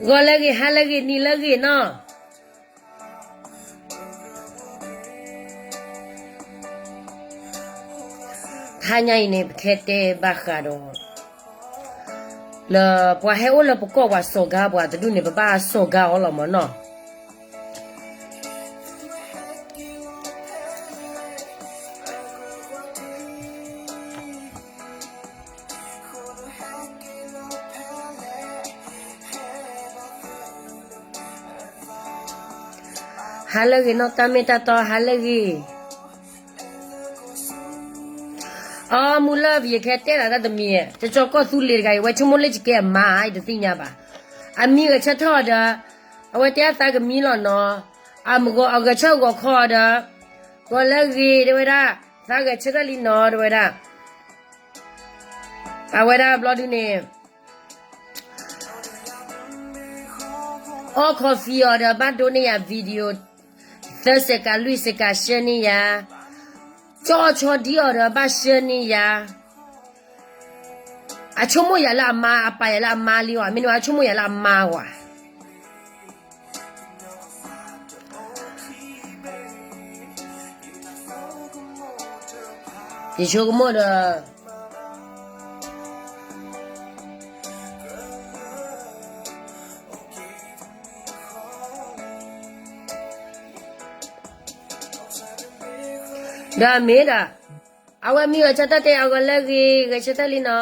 ဂီၤလၢအဂ့ၤ, ဟါလၢအဂ့ၤ, နံၤလၢအဂ့ၤနီၤ. တဟါညါအံၤန့ၣ် ပကဟဲတဲဘၣ်ဃးဒီး လၢပှၤဟဲအိၣ်လၢပကီၢ်ပှၤစီၤကါပှၤတဒူၣ်န့ၣ် ပဘၣ်စီၤကါအီၤလီၤမၢ်နီၤ. ဟါလၢအဂ့ၤနီၤ, တၢ်မ့ၢ်တၢ်တီ ဟါလၢအဂ့ၤ. အမူလၢပယကဟဲတဲဒၣ်တၢ်တမံၤ, တကီၢ်ကီၢ်သူလ့ၤတဂၤအံၤ အဝဲဆိကမိၣ်လၢယကဲအမါဧါ ယတသ့ၣ်ညါဘၣ်. အမံၤဂဲၤဆၢထၢၣ်အီၤဒီး အဝဲတဲအသးကမံလီၤနီၤ. အမဂီၤအဂဲၤဆၢထၢၣ်ဂီၤခီအီၤဒီး ဂီၤလၢအဂ့ၤ တဲဝဲဒၣ်, သးဂဲၤဆၢထၢၣ်လံနီၤ တဲဝဲဒၣ်. အဝဲဒၣ်ဘျီဒုန့ၣ် အီ coffee အီၤဒီး ဘၣ်ဒိန့ၢ်ယၤ video သၢစဲးကးလွံၢ်စဲးကး ရှၢန့ၢ်ယၤ, ကၠီၣ်ဆီဒံအီၤဒီး ဘၣ်ရှၢန့ၢ်ယၤ. အဆိကမိၣ်ယၤလၢအမါ, အပာ်ယၤလၢအမါလံအီၤ, မ့ၢ်န့ၣ် အဆိကမိၣ်ယၤလၢအမါဝဲ. ယဆိကမိၣ်ဒီး ဒီးမ့ၢ်ဒီး အဝဲမံဂဲၤဆၢထၢၣ်တဲအဂီၤလၢအဂ့ၤ, ဂဲၤဆၢထၢၣ်လံနီၤ.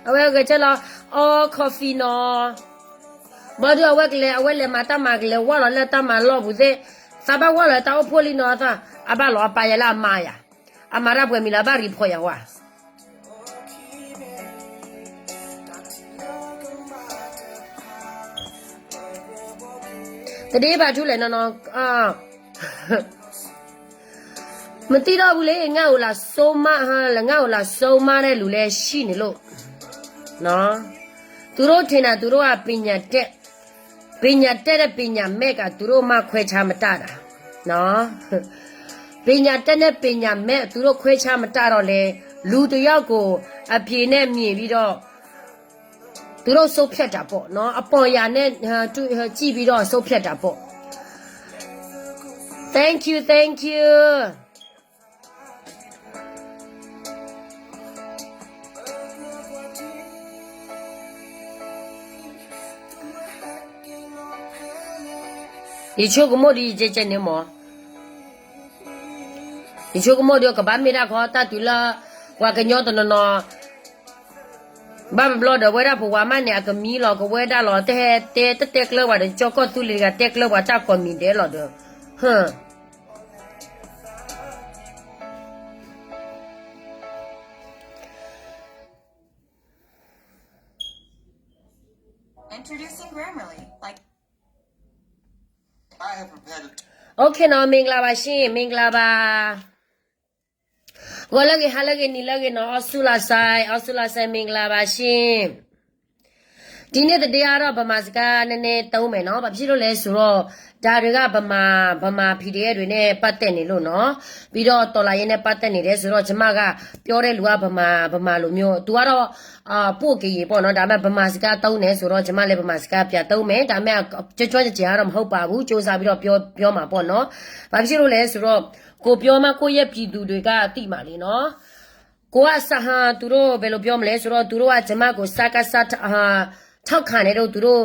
အဝဲဂဲၤဆၢလီၤ အီ coffee နီၤ. ဘျီဒုအဝဲကလဲၤ, အဝဲလဲၤမၤတၢ်မၤကလဲၤဝၢ်လီၤလၢတၢ်မၤလီၢ်ပူၤသ့ၣ်, သးဘၣ်ဝၢ်လီၤတၢ်အိၣ်ဖှိၣ်လံနီၤ, သးအဘၣ်လီၤအပာ်ယၤလၢအမါယၤ, အမၤတၢ်ပှဲၤမံၤလၢအဘၣ် report ယၤဝဲ. တဒ့ဘၣ်ထူလဲၣ်နီၤနီၤ, မတံထီၣ်ဘူးလၢ ငါအိၣ်လၢစိမါ, လၢငါအိၣ်လၢစိမါဒဲးလူၤလဲဆံၣ်န့ၣ်လိၤ. သူတို့ထင်တာ သူတို့က ပညာတတ်, ပညာတတ်တဲ့ ပညာမဲ့က သူတို့မှ ခွဲခြားမတတ်တာ. ပညာတတ်နဲ့ ပညာမဲ့ သူတို့ ခွဲခြားမတတ်တော့လဲ, လူတစ်ယောက်ကို အပြင်နဲ့မြင်ပြီးတော့ သူတို့ ဆုံးဖြတ်တာပေါ့နော်, အပေါ်ယံၤနဲ့ ကြည့်ပြီးတော့ ဆုံးဖြတ်တာပေါ့. Thank you, thank you. ယဆိကမိၣ်ဒီး ယကဲကဲန့ၣ်မး, ယဆိကမိၣ်ဒီး ကဘၣ်မ့ၢ်တၢ်ခီ တၢ်တုၤလၢ ပှၤကညီတနီၤနီၤ ဘၣ်ဘျီဒီး ဝဲဒၣ်ပဝၤမးန့ၣ် အကမံလီၤ ကဝဲဒၣ်လီၤ, တဟဲတဲ တတဲကျၢၤပှၤဒီး ကၠီကီၢ်သူလ့ၤတဂၤ တဲကျၢၤပှၤတၢ်ကိးမံၤဒဲးလီၤဒီး, ဟၢ Okay နီၤ, မင်္ဂလာပါရှင်, မင်္ဂလာပါ. ဂီၤလၢအဂ့ၤ, ဟါလၢအဂ့ၤ, နံၤလၢအဂ့ၤနီၤ, အီစူလါစဲ, အီစူလါစဲ, မင်္ဂလာပါရှင်. ဒီနေ့သတင်းကတော့ ဗမာစကားနည်းနည်းသုံးမယ်နော်. ဘာဖြစ်လို့လဲဆိုတော့ ဒါတွေက ဗမာ, ဗမာ PDF တွေနဲ့ပတ်သက်နေလို့နော်. ပြီးတော့ တော်လှန်ရေးနဲ့ပတ်သက်နေတယ်ဆိုတော့ ကျွန်မကပြောတဲ့လူက ဗမာ, ဗမာလိုမျိုး, သူကတော့ အာ, ပို့ကရင်ပေါ့နော်. ဒါပေမဲ့ ဗမာစကားသုံးတယ်ဆိုတော့ ကျွန်မလည်း ဗမာစကားပြန်သုံးမယ်. ဒါပေမဲ့ ကျွမ်းကျွမ်းကျင်ကျင်ကတော့ မဟုတ်ပါဘူး. ကြိုးစားပြီးတော့ ပြော, ပြောမှာပေါ့နော်. ဘာဖြစ်လို့လဲဆိုတော့ ကိုပြောမှ ကိုယ့်ရဲ့ပြည်သူတွေက သိမှာလေနော်. ကိုက စဟ, သူတို့ ဘယ်လိုပြောမလဲဆိုတော့ သူတို့က ကျွန်မကို စကစ ထ, အာ, ထောက်ခံတယ်လို့ သူတို့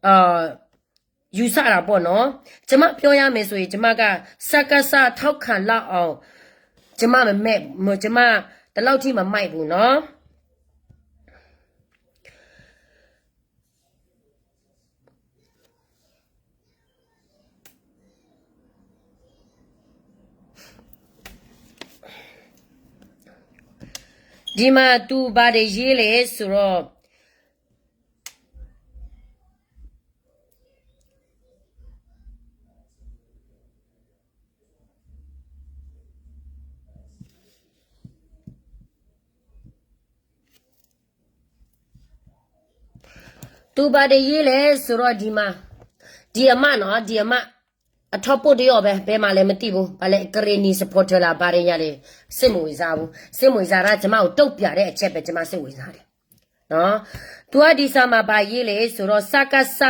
အာ, ယူဆတာပေါ့နော်. ကျွန်မပြောရမယ်ဆိုရင် ကျွန်မက စကစ ထောက်ခံလောက်အောင် ကျွန်မမမက်, ကျွန်မ ဒီလောက်ထိ မမိုက်ဘူးနော်. က ဒ်မး သူဘာတွေရေးလဲဆိုတော့ သူဘာတွေရေးလဲဆိုတော့ ဒ်မး ဒ်အမနီၤ ဒ်အမ အထီဘိတယီၣ်ဘဲ ဘယ်မှာလဲမသိဘူး ဘာလဲ ကရင်နီ supporter လား ဘာတွေညာလဲ စိတ်မဝင်စားဘူး စိတ်မဝင်စားတာ ကျွန်မကိုတုံ့ပြန်တဲ့အချက်ပဲ ကျွန်မစိတ်ဝင်စားတယ်နော် သူကဒီစာမှာဘာရေးလဲဆိုတော့ စကစ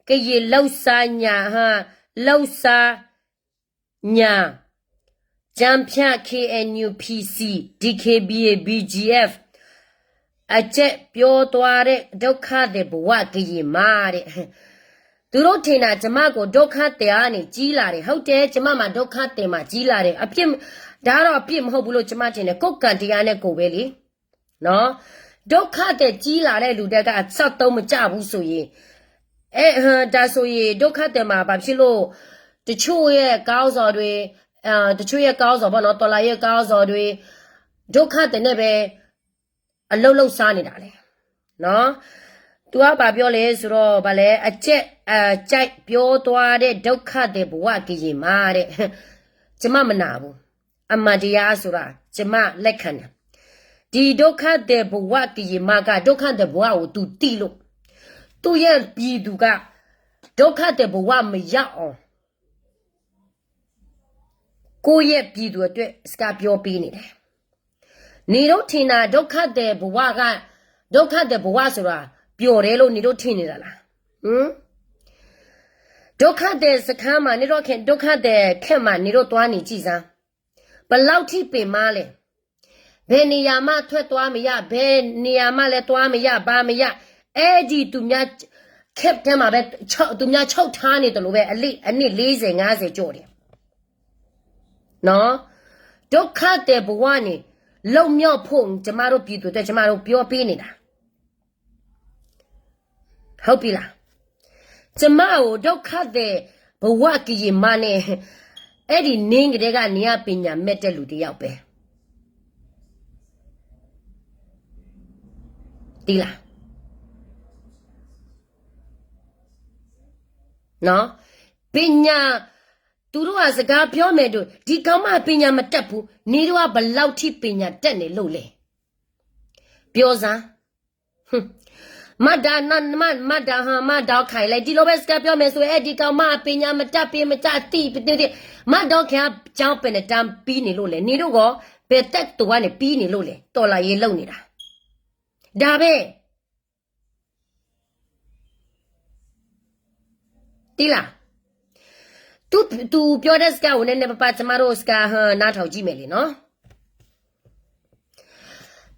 ကရင်လှုပ်ရှားညာ လှုပ်ရှား ညာ ကျားဖြန့် KNU PC DKBA BGF အကြက်ပြောသွားတဲ့ဒုက္ခသည်ဘဝ ကရင်မတဲ့ သူတို့ထင်တာ ကျွန်မကိုဒုက္ခသည်ကနေကြီးလာတယ် ဟုတ်တယ် ကျွန်မမှာဒုက္ခသည်မှာကြီးလာတယ် အပြစ် ဒါကတော့အပြစ်မဟုတ်ဘူးလို့ကျွန်မထင်တယ် ကိုယ့်ကံတရားနဲ့ကိုယ်ပဲလေ နော် ဒုက္ခသည်ကြီးလာတဲ့လူတွေက အစားသုံးမကျဘူးဆိုရင် အဲ ဒါဆိုရင် ဒုက္ခသည်မှာ ဘာဖြစ်လို့ တချို့ရဲ့ခေါင်းဆောင်တွေ အဲ တချို့ရဲ့ခေါင်းဆောင်ပေါ့နော် တော်လှန်ရေးခေါင်းဆောင်တွေ ဒုက္ခသည်နဲ့ပဲ အလုပ်လုပ်စားနေတာလဲ နော် သူကဘာပြောလဲဆိုတော့ ဘာလဲ အကြက် အကြိုက်ပြောသွားတဲ့ဒုက္ခသည်ဘဝ ကရင်မတဲ့ ကျွန်မမနာဘူး အမှန်တရားဆိုတာ ကျွန်မလက်ခံတယ် ဒီဒုက္ခသည်ဘဝ ကရင်မက ဒုက္ခသည်ဘဝကိုသူသိလို့ သူ့ရဲ့ပြည်သူက ဒုက္ခသည်ဘဝမရောက်အောင် ကိုယ့်ရဲ့ပြည်သူအတွက် စကားပြောပေးနေတယ် နေတို့ထင်တာ ဒုက္ခသည်ဘဝက ဒုက္ခသည်ဘဝဆိုတာ ပျော်တယ်လို့ နေတို့ထင်နေတာလား ဟမ် ဒုက္ခသည်စခန်းမှာ နေတို့ခင် ဒုက္ခသည် camp မှာ နေတို့သွားနေကြည့်စမ်း ဘယ်လောက်ထိပင်မလဲ ဘယ်နေရာမှထွက်သွားမရ ဘယ်နေရာမှလည်းသွားမရ ဘာမရ အဲ့ဒီသူများ camp ထဲမှာပဲ ချုပ် သူများချုပ်ထားနေတယ်လို့ပဲ အလစ် အနှစ်လေးဆယ်ငါးဆယ်ကျော်တယ် နော် ဒုက္ခသည်ဘဝကနေ လွတ်မြောက်ဖို့ ကျမတို့ပြည်သူအတွက် ကျမတို့ပြောပေးနေတာ ဟုတ်ပြီလား ကျမကိုဒုက္ခသည်ဘဝ ကရင်မနဲ့ အဲ့ဒီနင်းကလေးကနေက ပညာမဲ့တဲ့လူတစ်ယောက်ပဲ သိလား နော် ပညာ သူတို့ကစကားပြောမယ်တို့ ဒီကောင်မပညာမတတ်ဘူး နေတို့ကဘယ်လောက်ထိပညာတတ်နေလို့လဲ ပြောစမ်း မဒါနမဒါဟမဒါခိုင်လဲ ဒီလိုပဲစကားပြောမယ်ဆို အဲ့ဒီကောင်မပညာမတတ်ပင်မတတ်သည့်ပတသည့် မဒါခိုင်အကြောင်းဘယ်နဲ့တမ်းပြီးနေလို့လဲ နေတို့က ဘယ်တက္ကသိုလ်ကနေပြီးနေလို့လဲ တော်လှန်ရေးလုပ်နေတာ ဒါပဲ သိလား သူ သူပြောတဲ့စကားကိုနည်းနည်းပါးပါးကျမတို့စကား နားထောင်ကြည့်မယ်လေနော်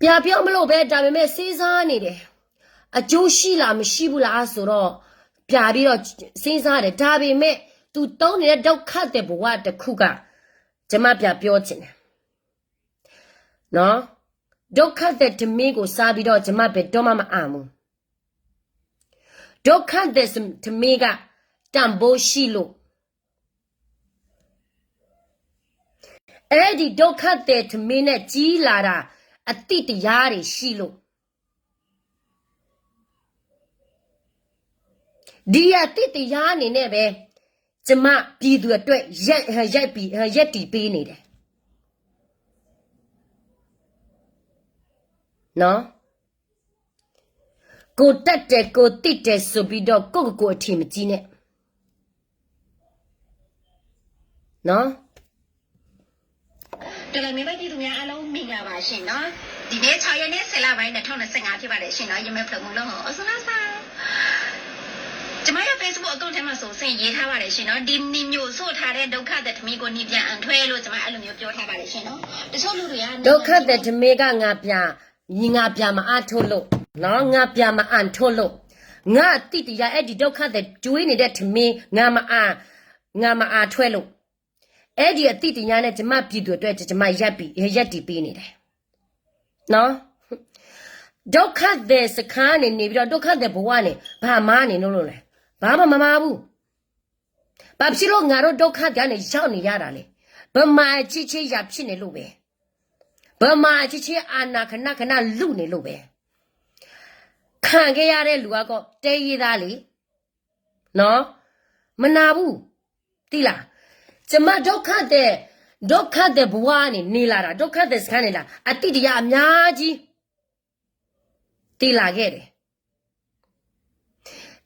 ပြန်ပြောမလို့ပဲ ဒါပေမဲ့စဉ်းစားနေတယ် အကျိုးရှိလားမရှိဘူးလားဆိုတော့ ပြန်ပြီးတော့စဉ်းစားတယ် ဒါပေမဲ့ သူသုံးနေတဲ့ဒုက္ခသည်ဘဝတစ်ခုက ကျမပြန်ပြောချင်တယ် နော် ဒုက္ခသည်ထမင်းကိုစားပြီးတော့ ကျမဘယ်တော့မှမအံ့ဘူး ဒုက္ခသည်ထမင်းကတန်ဖိုးရှိလို့ အဲ့ဒီဒုက္ခသည်ထမင်းနဲ့ကြီးလာတာ အသိတရားတွေရှိလို့ ဒီအသိတရားအနေနဲ့ပဲ ကျမပြည်သူအတွက် ရပ် ရပ်ပြီး ရပ်တည်ပေးနေတယ် နော် ကိုယ်တတ်တယ် ကိုယ်သိတယ်ဆိုပြီးတော့ ကိုယ့်ကိုယ်ကိုယ်အထင်မကြီးနဲ့ နော် တော်လှန်ရေးပြည်သူများအားလုံးမင်္ဂလာပါရှင်နော်ဒီနေ့ခြောက်ရက်နေ့ဆယ်လပိုင်းနှစ်ထောင်နှစ်ဆယ့်ငါးဖြစ်ပါတယ်ရှင်နော်ယမင်းဖျိုမှူးလို့ဟောအစနာစာကျမရဲ့ Facebook account ထဲမှာဆိုရင်ရေးထားပါတယ်ရှင်နော်ဒီနင်ညို့ဆို့ထားတဲ့ဒုက္ခသည်သမီးကိုနေပြန်အန်ထွဲလို့ကျမအဲ့လိုမျိုးပြောထားပါတယ်ရှင်နော်တချို့လူတွေကဒုက္ခသည်သမီးကငါပြန်ငါပြန်မအားထုတ်လို့နော်ငါပြန်မအန်ထုတ်လို့ငါအသိတရားအဲ့ဒီဒုက္ခသည်ကျွေးနေတဲ့သမီးငါမအာငါမအာထွက်လို့အဲ့ဒီအသိတရားနဲ့ကျမပြည်သူအတွက်ကျမရပ်ပြီးရပ်တည်ပေးနေတယ်နော်ဒုက္ခသည်စခန်းနေနေပြီးတော့ဒုက္ခသည်ဘဝနေဘာမှနေလို့လဲဘာမှမမှဘူးဘာဖြစ်လို့ငါတို့ဒုက္ခသည်ကနေရောက်နေရတာလဲဗမာချစ်ချစ်ရဖြစ်နေလို့ပဲ ဗမာအချင်းချင်း အာဏာ ခဏခဏ လုၢ်နေလို့ပဲ ခံခဲ့ရတဲ့လူက တဲရေးသားလေ နော် မနာဘူး သိလား ကျမ ဒုက္ခသည် ဒုက္ခသည်ဘဝကနေ နေလာတာ ဒုက္ခသည်စခန်းနေလာ အသိတရားအများကြီး သိလာခဲ့တယ်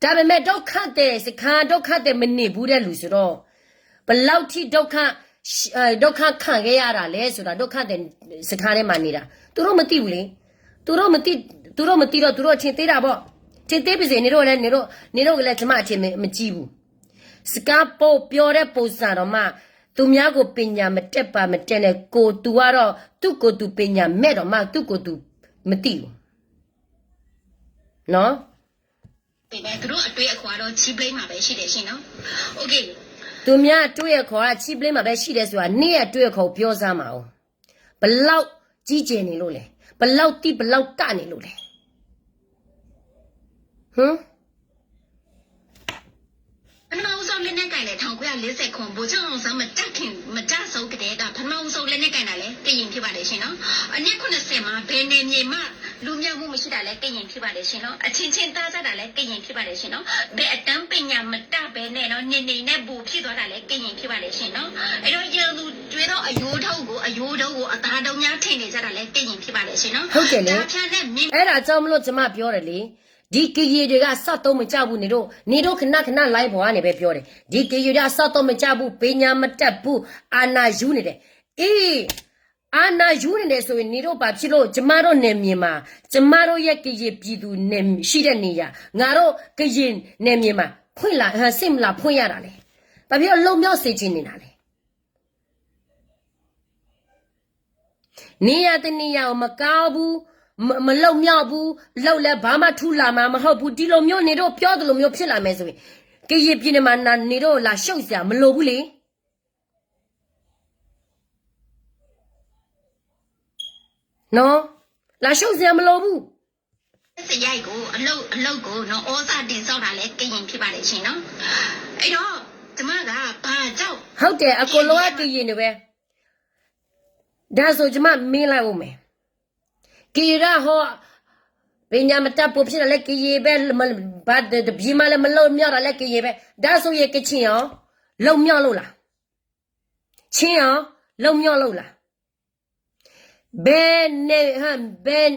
ဒါပေမဲ့ ဒုက္ခသည်စခန်း ဒုက္ခသည်မနေဘူးတဲ့လူဆိုတော့ ဘယ်လောက်ထိဒုက္ခ ဒုက္ခခံခဲ့ရတာလဲဆိုတာ ဒုက္ခသည်စခန်းထဲမှာနေတာ သူတို့မသိဘူးလေ သူတို့မသိ သူတို့မသိတော့ သူတို့အထင်သေးတာပေါ့ ထင်သေးပါစေ နေတို့လည်း နေတို့ နေတို့ကလည်း ကျမအထင်မ မကြီးဘူး စကားပုံ ပြောတဲ့ပုံစံတော့မှ သူများကို ပညာမတတ်ပါ မတတ်နဲ့ ကိုယ်သူကတော့ သူ့ကိုယ်သူ ပညာမဲ့တော့မှ သူ့ကိုယ်သူ မသိဘူး နော် ပေမဲ့ သူတို့အတွေးအခေါ်ကတော့ ချီးဘျင်းမှာပဲရှိတယ်ရှင်နော်။ OK သူများအတွေးအခေါ်က ချီးဘျင်းမှာပဲရှိတယ်ဆိုတာ နင့်အတွေးအခေါ်ကို ပြောစမ်းပါဦး ဘယ်လောက်ကြီးကျယ်နေလို့လဲ ဘယ်လောက်သိ ဘယ်လောက်တတ်နေလို့လဲ ဟမ် ပထမဦးဆုံးလက်နက်ကိုင်လည်း ထောင်ကိုးရာလေးဆယ့်ခုနစ် ဗိုလ်ချုပ်အောင်ဆန်းမကျဆုံးကတည်းက ပထမဦးဆုံးလက်နက်ကိုင်တာလည်း ကရင်ဖြစ်ပါတယ်ရှင်နော်။ အနှစ်ခုနှစ်ဆယ်မှာ ဘယ်နယ်မြေမှ လွတ်မြောက်မှုမရှိတာလည်း ကရင်ဖြစ်ပါတယ်ရှင်နော်။ အချင်းချင်းသတ်ကြတာလည်း ကရင်ဖြစ်ပါတယ်ရှင်နော်။ ဘယ်အတန်းပညာမတတ်ဘဲနဲ့နော် နေနေနဲ့ ဗိုလ်ဖြစ်သွားတာလည်း ကရင်ဖြစ်ပါတယ်ရှင်နော်။ အဲ့တော့ ရန်သူတွေတော့ အရိုးထုတ်ကို အရိုးထုတ်ကို အသားထုတ်များထင်နေကြတာလည်း ကရင်ဖြစ်ပါတယ်ရှင်နော်။ ဟုတ်တယ်လေ ဒါဖြင့်လည်း မင်း အဲ့ဒါကြောင့်မလို့ ကျမပြောတယ်လေ ဒီကရင်တွေက စက်သုံးမကျဘူး နေတို့ နေတို့ခဏခဏ live ပေါ်ကနေပဲပြောတယ် ဒီကရင်တွေက စက်သုံးမကျဘူး ပညာမတတ်ဘူး အာဏာယူနေတယ် အေး အာဏာယူနေတယ်ဆိုရင် နေတို့ဘာဖြစ်လို့ ကျမတို့နယ်မြေမှာ ကျမတို့ရဲ့ကရင်ပြည်သူနယ် ရှိတဲ့နေရာ ငါတို့ကရင်နယ်မြေမှာ ဖွင့်လာ ဟမ် ဆင့်လာဖွင့်ရတာလဲ ဘာဖြစ်လို့ လွတ်မြောက်စေချင်နေတာလဲ နေရာတနေရာကို မကောင်းဘူး မ မလွတ်မြောက်ဘူး လုပ်လည်း ဘာမှထူလာမှာမဟုတ်ဘူး ဒီလိုမျိုး နေတို့ပြောသလိုမျိုး ဖြစ်လာမယ်ဆိုရင် ကရင်ပြည်နယ်မှာ န နေတို့ လာရှုပ်စရာ မလိုဘူးလေ နော် လာရှုပ်စရာ မလိုဘူး စရိုက်ကို အလုပ် အလုပ်ကိုနော် ဩဇာတည်ဆောက်တာလည်း ကရင်ဖြစ်ပါတယ်ရှင်နော်။ အဲ့တော့ ကျမက ဘာကြောင့် ဟုတ်တယ် အကုန်လုံးက ကရင်တွေပဲ ဒါဆို ကျမ မေးလိုက်ဦးမယ် ကရင်ကဟော ပညာမတတ် ဗိုလ်ဖြစ်တာလည်း ကရင်ပဲ မ ဘာ တပြည်မှလည်း မလွတ်မြောက်တာလည်း ကရင်ပဲ ဒါဆိုရင် ကချင်ရော လွတ်မြောက်လို့လား ချင်းရော လွတ်မြောက်လို့လား ဘယ်နယ် ဟမ် ဘယ်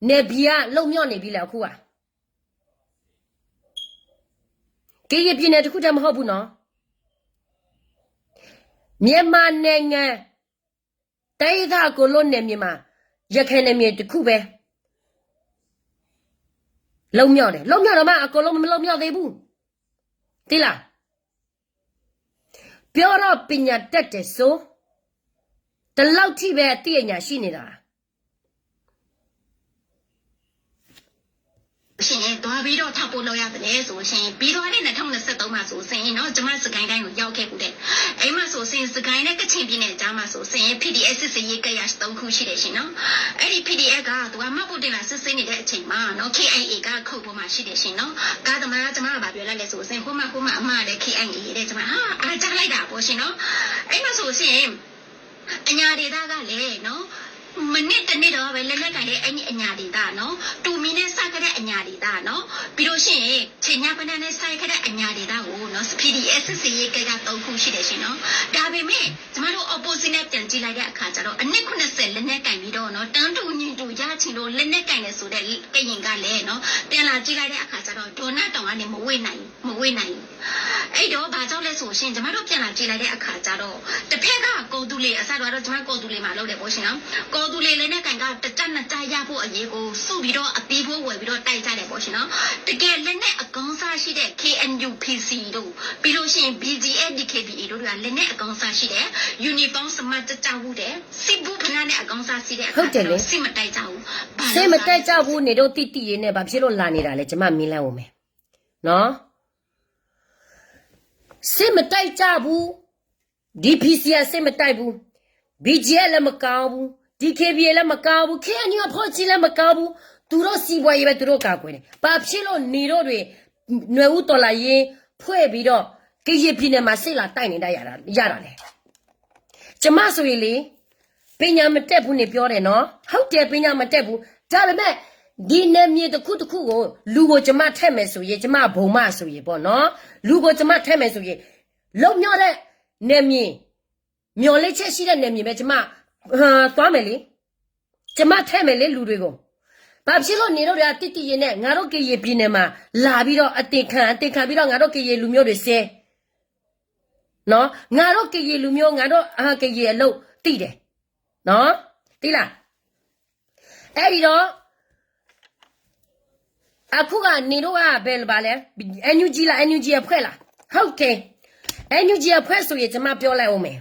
နယ်ပြည်က လွတ်မြောက်နေပြီလဲ အခုက ကရင်ပြည်နယ်တစ်ခုတည်းမဟုတ်ဘူးနော် မြန်မာနိုင်ငံ တိုင်းရင်းသားအကုန်လုံးနယ်မြေမှာ ရခိုင်နယ်မြေတစ်ခုပဲ လွတ်မြောက်တယ် လွတ်မြောက်တော့မှ အကုန်လုံးမလွတ်မြောက်သေးဘူး သိလား ပြောတော့ ပညာတတ်တယ်ဆို ဒီလောက်ထိပဲ အသိအညာရှိနေတာ ရှင် သွားပြီးတော့ ထောက်ပို့လုပ်ရတယ်ဆိုရှင် ပြီးသွားတဲ့ နှစ်ထောင်နှစ်ဆယ့်သုံးမှာဆိုရင်နော် ကျွန်မ စစ်ကိုင်းတိုင်းကို ရောက်ခဲ့ဖူးတယ်။ အဲ့မှာဆိုရင် စစ်ကိုင်းနဲ့ ကချင်ပြည်နယ်ကြားမှာဆိုရင် PDF စစ်ဆင်ရေး ကပ်ရာ သုံးခု ရှိတယ်ရှင်နော်။ အဲ့ဒီ PDF က သူက မှတ်ပုံတင်လာစစ်ဆေးနေတဲ့အချိန်မှာနော် KIA က ခုတ်ပေါ်မှာရှိတယ်ရှင်နော်။ ကားသမား ကျွန်မက ဘာပြောလိုက်လဲဆိုရင် ဟိုမှာ ဟိုမှာ အမတဲ့ KIA တဲ့ ကျွန်မ ဟာ အားကျလိုက်တာပေါ့ရှင်နော်။ အဲ့မှာဆိုရင် အညာဒေသကလည်းနော် မနှစ်တနှစ်တော့ပဲ လက်နက်ကိုင်တဲ့ အဲ့ဒီအညာဒေသနော် တူမီနဲ့စခဲ့တဲ့ အညာဒေသနော် ပြီးလို့ရှိရင် ခြေညှပ်ပနံးနဲ့ စခဲ့တဲ့ အညာဒေသကိုနော် PDF စစ်ဆင်ရေး ကပ်ရာ သုံးခု ရှိတယ်ရှင်နော်။ ဒါပေမဲ့ ကျမတို့ opposite နဲ့ ပြန်ကြည့်လိုက်တဲ့အခါကျတော့ အနှစ်ခုနှစ်ဆယ် လက်နက်ကိုင်ပြီးတော့နော် တန်းတူညီတူရချင်လို့ လက်နက်ကိုင်တယ်ဆိုတဲ့ ကရင်ကလည်းနော် ပြန်လာကြည့်လိုက်တဲ့အခါကျတော့ ဒေါနတောင်ကနေ မဝေးနိုင်ဘူး မဝေးနိုင်ဘူး။ အဲ့တော့ ဘာကြောင့်လဲဆိုရင် ကျမတို့ ပြန်လာကြည့်လိုက်တဲ့အခါကျတော့ တစ်ဖက်က ကိုယ်သူလင် အစတော့ ကျွန်မ ကိုယ်သူလင်မှာ လုပ်တယ်ပေါ့ရှင်နော်။ ကိုယ်သူလင် လက်နက်ကိုင်က တစ်ကျပ်နှစ်ကျပ်ရဖို့အရေးကို စုပြီးတော့ အသီးဖိုးဝယ်ပြီးတော့ တိုက်ကြတယ်ပေါ့ရှင်နော်။ တကယ်လက်နက်အကောင်းစားရှိတဲ့ KNU PC တို့ ပြီးလို့ရှိရင် BGF DKBA တို့က လက်နက်အကောင်းစားရှိတယ်။ uniform smart ကျကျဝတ်တယ်။ စစ်ဘူးဖနက်နဲ့ အကောင်းစားရှိတဲ့အခါကျတော့ ဟုတ်တယ်လေ စစ်မတိုက်ကြဘူး။ ဘာလို့ စစ်မတိုက်ကြဘူး နေတို့ သိသိရေးနဲ့ ဘာဖြစ်လို့ လာနေတာလဲ ကျွန်မ မေးလိုက်ဦးမယ်နော်။ စစ်မတိုက်ကြဘူး ဒီ PC က စစ်မတိုက်ဘူး BGF လည်းမကောင်းဘူး DKBA လည်းမကောင်းဘူး KNU အဖွဲ့ကြီးလည်းမကောင်းဘူး သူတို့စီးပွားရေးပဲ သူတို့ကာကွယ်တယ် ဘာဖြစ်လို့ နေတို့တွေ နွေဦးတော်လှန်ရေး ဖွဲ့ပြီးတော့ ကရင်ပြည်နယ်မှာ စစ်လာတိုက်နေရတာလဲ ကျမဆိုရင်လေ ပညာမတတ်ဘူးန့ၣ်ပြောတယ်နော်, ဟုတ်တယ် ပညာမတတ်ဘူး, ဒါပေမဲ့ ဒီနယ်မြေတစ်ခုတစ်ခုကို လူကိုကျွန်မထည့်မယ်ဆိုရင် ကျွန်မအဘုံမဆိုရင်ပေါ့နော်, လူကိုကျွန်မထည့်မယ်ဆိုရင် လွတ်မြောက်တဲ့နယ်မြေ, မျှော်လင့်ချက်ရှိတဲ့နယ်မြေပဲ ကျွန်မ သွားမယ်လေ, ကျွန်မထည့်မယ်လေ လူတွေကို, ဘာဖြစ်လို့နေတို့တွေက တိတိယိယိနဲ့ ငါတို့ကရင်ပြည်နယ်မှာ လာပြီးတော့ အသင်ခံ အသင်ခံပြီးတော့ ငါတို့ကရင်လူမျိုးတွေစဲ နော်, ငါတို့ကရင်လူမျိုး ငါတို့ အာ ကရင်အလုပ်သိတယ်, နော်, သိလား, အဲ့ဒီတော့ အခုကနေတို့က ဘယ်လိုပါလဲ, NUG လား NUG အဖွဲ့လား, ဟုတ်တယ်, NUG အဖွဲ့ဆိုရင် ကျွန်မပြောလိုက်အောင်မယ်,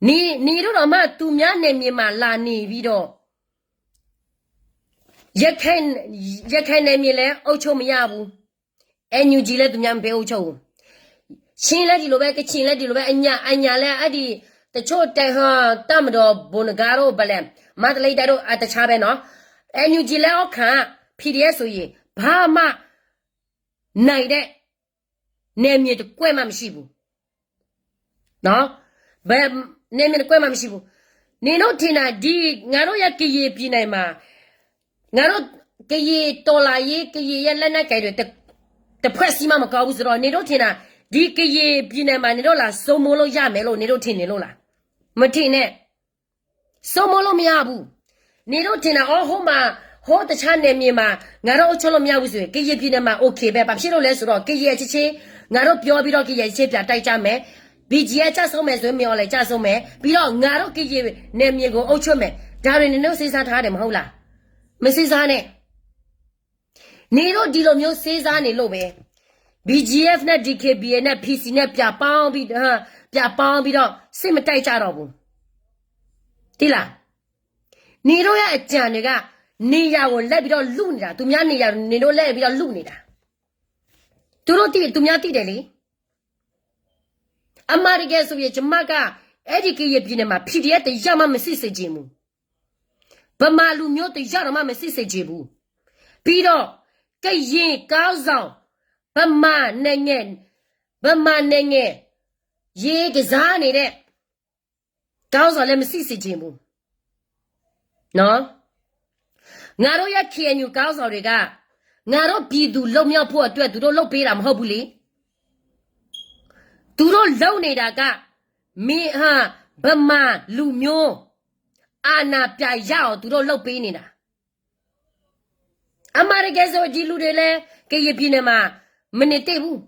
နေနေတို့တော့မှ သူများနယ်မြေမှာ လာနေပြီးတော့ ရခိုင်ရခိုင်နယ်မြေလည်း အုပ်ချုပ်မရဘူး, NUG လည်း သူများမပေးအုပ်ချုပ်ဘူး, ချင်းလည်းဒီလိုပဲ ကချင်လည်းဒီလိုပဲ အညာအညာလည်း အဲ့ဒီ တချို့တပ်ဟော တပ်မတော် ဘုံနဂါတို့ ဘယ်လဲ မန္တလေးတိုင်းတို့ အတခြားပဲနော်, NUG လက်အောက်ခံ PDF ဆိုရင် ဘာမှ နိုင်တဲ့ နယ်မြေတစ်ကွက်မှမရှိဘူး, နော်, ဘယ်နယ်မြေတစ်ကွက်မှမရှိဘူး, နေတို့ထင်တာ ဒီ ငါတို့ရဲ့ကရင်ပြည်နယ်မှာ ငါတို့ကရင်တော်လှန်ရေး ကရင်ရဲ့လက်နက်ကိုင်တွေ တစ်ဖွဲ့စည်းမှမကောင်းဘူးဆိုတော့ နေတို့ထင်တာ ဒီကရင်ပြည်နယ်မှာ နေတို့လာစိုးမိုးလို့ရမယ်လို့ နေတို့ထင်နေလို့လား, မထင်နဲ့ စိုးမိုးလို့မရဘူး, နေတို့ထင်တာ အော် ဟိုမှာ ဟိုတခြားနယ်မြေမှာ ငါတို့အုပ်ချုပ်လို့မရဘူးဆိုရင် ကရင်ပြည်နယ်မှာ okay ပဲ, ဘာဖြစ်လို့လဲဆိုတော့ ကရင်အချင်းချင်း ငါတို့ပြောပြီးတော့ ကရင်အချင်းချင်း ပြန်တိုက်ကြမယ်, BGF ကျဆုံးမယ်ဆိုရင် မင်းအောင်လှိုင်ကျဆုံးမယ်, ပြီးတော့ ငါတို့ကရင်နယ်မြေကို အုပ်ချုပ်မယ်, ဒါတွေနင်တို့စဉ်းစားထားတယ်မဟုတ်လား, မစဉ်းစားနဲ့ နေတို့ဒီလိုမျိုးစဉ်းစားနေလို့ပဲ BGF နဲ့ DKBA နဲ့ PC နဲ့ ပြန်ပေါင်းပြီး ပြန်ပေါင်းပြီးတော့ စစ်မတိုက်ကြတော့ဘူး, သိလား, နေတို့ရဲ့အကြံတွေက နေရာကိုလှည့်ပြီးတော့လုနေတာ, သူများနေရာ နေတို့လှည့်ပြီးတော့လုနေတာ, သူတို့သိ သူများသိတယ်လေ, အမှန်တကယ်ဆိုရင် ကျွန်မက အဲ့ဒီကရင်ပြည်နယ်မှာ PDF တစ်ယောက်မှမရှိစေချင်ဘူး, ဗမာလူမျိုးတစ်ယောက်တောင်မှမရှိစေချင်ဘူး, ပြီးတော့ ကရင်ခေါင်းဆောင် ဗမာနိုင်ငံ ဗမာနိုင်ငံ ရေကစားနေတဲ့ ခေါင်းဆောင်လည်းမရှိစေချင်ဘူး, နော်, ငါတို့ရဲ့ KNU ခေါင်းဆောင်တွေက ငါတို့ပြည်သူလွတ်မြောက်ဖို့အတွက် သူတို့လုပ်ပေးတာမဟုတ်ဘူးလေ, သူတို့လုပ်နေတာက မင်းဟာ ဗမာလူမျိုး အာဏာပြန်ရအောင် သူတို့လုပ်ပေးနေတာ, အမှန်တကယ်ဆို ဒီလူတွေလည်း ကရင်ပြည်နယ်မှာ မနေသင့်ဘူး,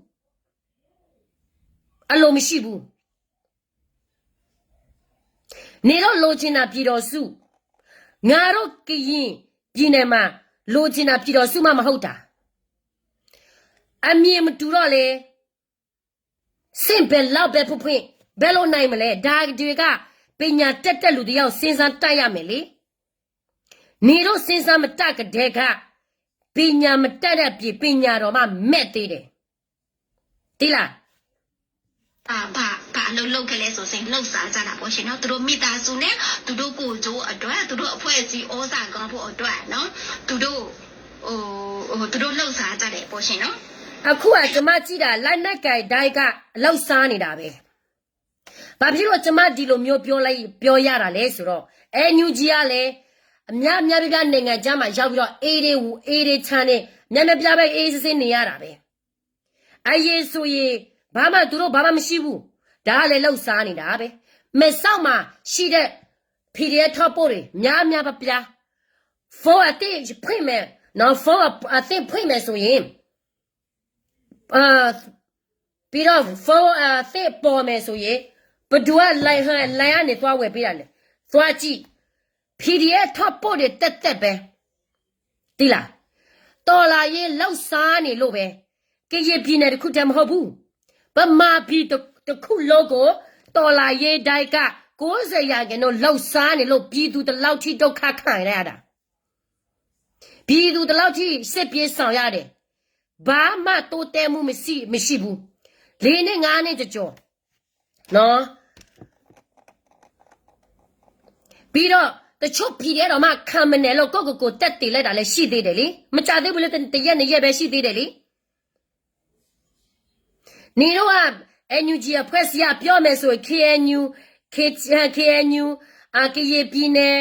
အလိုမရှိဘူး, နေတော့ လိုချင်တာပြည်ထောင်စု, ငါတို့ကရင်ပြည်နယ်မှာ လိုချင်တာပြည်ထောင်စုမှမဟုတ်တာ, အမြင်မတူတော့လေ, စင့်ဘယ်လောက်ပဲဖွင့်ဖွင့် ဘယ်လိုနိုင်မလဲ, ဒါတွေက ပညာတတ်တဲ့လူတစ်ယောက် စဉ်းစားတတ်ရမယ်လေ, နေတော့ စဉ်းစားမတတ်ကတည်းက ပညာမတတ်တဲ့အပြင် ပညာတော်မှမဲ့သေးတယ်, သိလား, ဘာဘာဘာအလုပ်လုပ်ခဲ့လဲဆိုရင် လုပ်စားကြတာပေါ့ရှင်နော်, သူတို့မိသားစုနဲ့ သူတို့ကိုယ်ကျိုးအတွက် သူတို့အဖွဲ့အစည်းဩဇာကောင်းဖို့အတွက်နော်, သူတို့ဟိုဟိုသူတို့လုပ်စားကြတယ်ပေါ့ရှင်နော်, အခုကကျွန်မကြည့်တာ လက်နက်ကိုင်တိုင်းက လှုပ်ရှားနေတာပဲ, ဘာဖြစ်လို့ကျွန်မဒီလိုမျိုးပြောလိုက်ပြောရတာလဲဆိုတော့ NUG ကလည်း အများအများပြပြနိုင်ငံခြားမှာရောက်ပြီးတော့ အေးလေးဝူ အေးလေးချမ်းလေး များများပြပြအေးစစ်စစ်နေရတာပဲ, အရင်ဆိုရင် ဘာမှသူတို့ဘာမှမရှိဘူး, ဒါကလည်းလှုပ်ရှားနေတာပဲ, မဲဆောက်မှာရှိတဲ့ PDF ထောက်ပို့တွေ များများပြပြ phone အသစ်ဖွင့်မယ်နော်, phone အသစ်ဖွင့်မယ်ဆိုရင် အာ ပြီးတော့ phone အသစ်ပေါ်မယ်ဆိုရင် ဘယ်သူက line ဟို line ကနေသွားဝယ်ပေးတာလဲ, သွားကြည့်, PDF ထောက်ပို့တွေသက်သက်ပဲ, သိလား, တော်လှန်ရေးလှုပ်ရှားနေလို့ပဲ, ကရင်ပြည်နယ်တစ်ခုတည်းမဟုတ်ဘူး, ဗမာပြည်တစ်ခုလုံးကို တော်လှန်ရေးတိုင်းက ကိုးဆယ်ရာခိုင်နှုန်းလှုပ်ရှားနေလို့ ပြည်သူဒီလောက်ထိဒုက္ခခံရတာ, ပြည်သူဒီလောက်ထိစစ်ပြေးရှောင်ရတယ်, ဘာမှတိုးတက်မှုမရှိမရှိဘူး, လေးနှစ်ငါးနှစ်ကျော်ကျော်နော်, ပြီးတော့ တချို့ PDF တောင်မှ ခံမနယ်လို့ ကိုယ့်ကိုယ်ကိုယ် တက်တည်လိုက်တာလည်း ရှိသေးတယ်လေ, မကြာသေးဘူးလေ, တစ်ရက်နှစ်ရက်ပဲရှိသေးတယ်လေ, နေတော့က NUG အဖွဲ့စည်းက ပြောမယ်ဆိုရင် KNU KNU, ကရင်ပြည်နယ်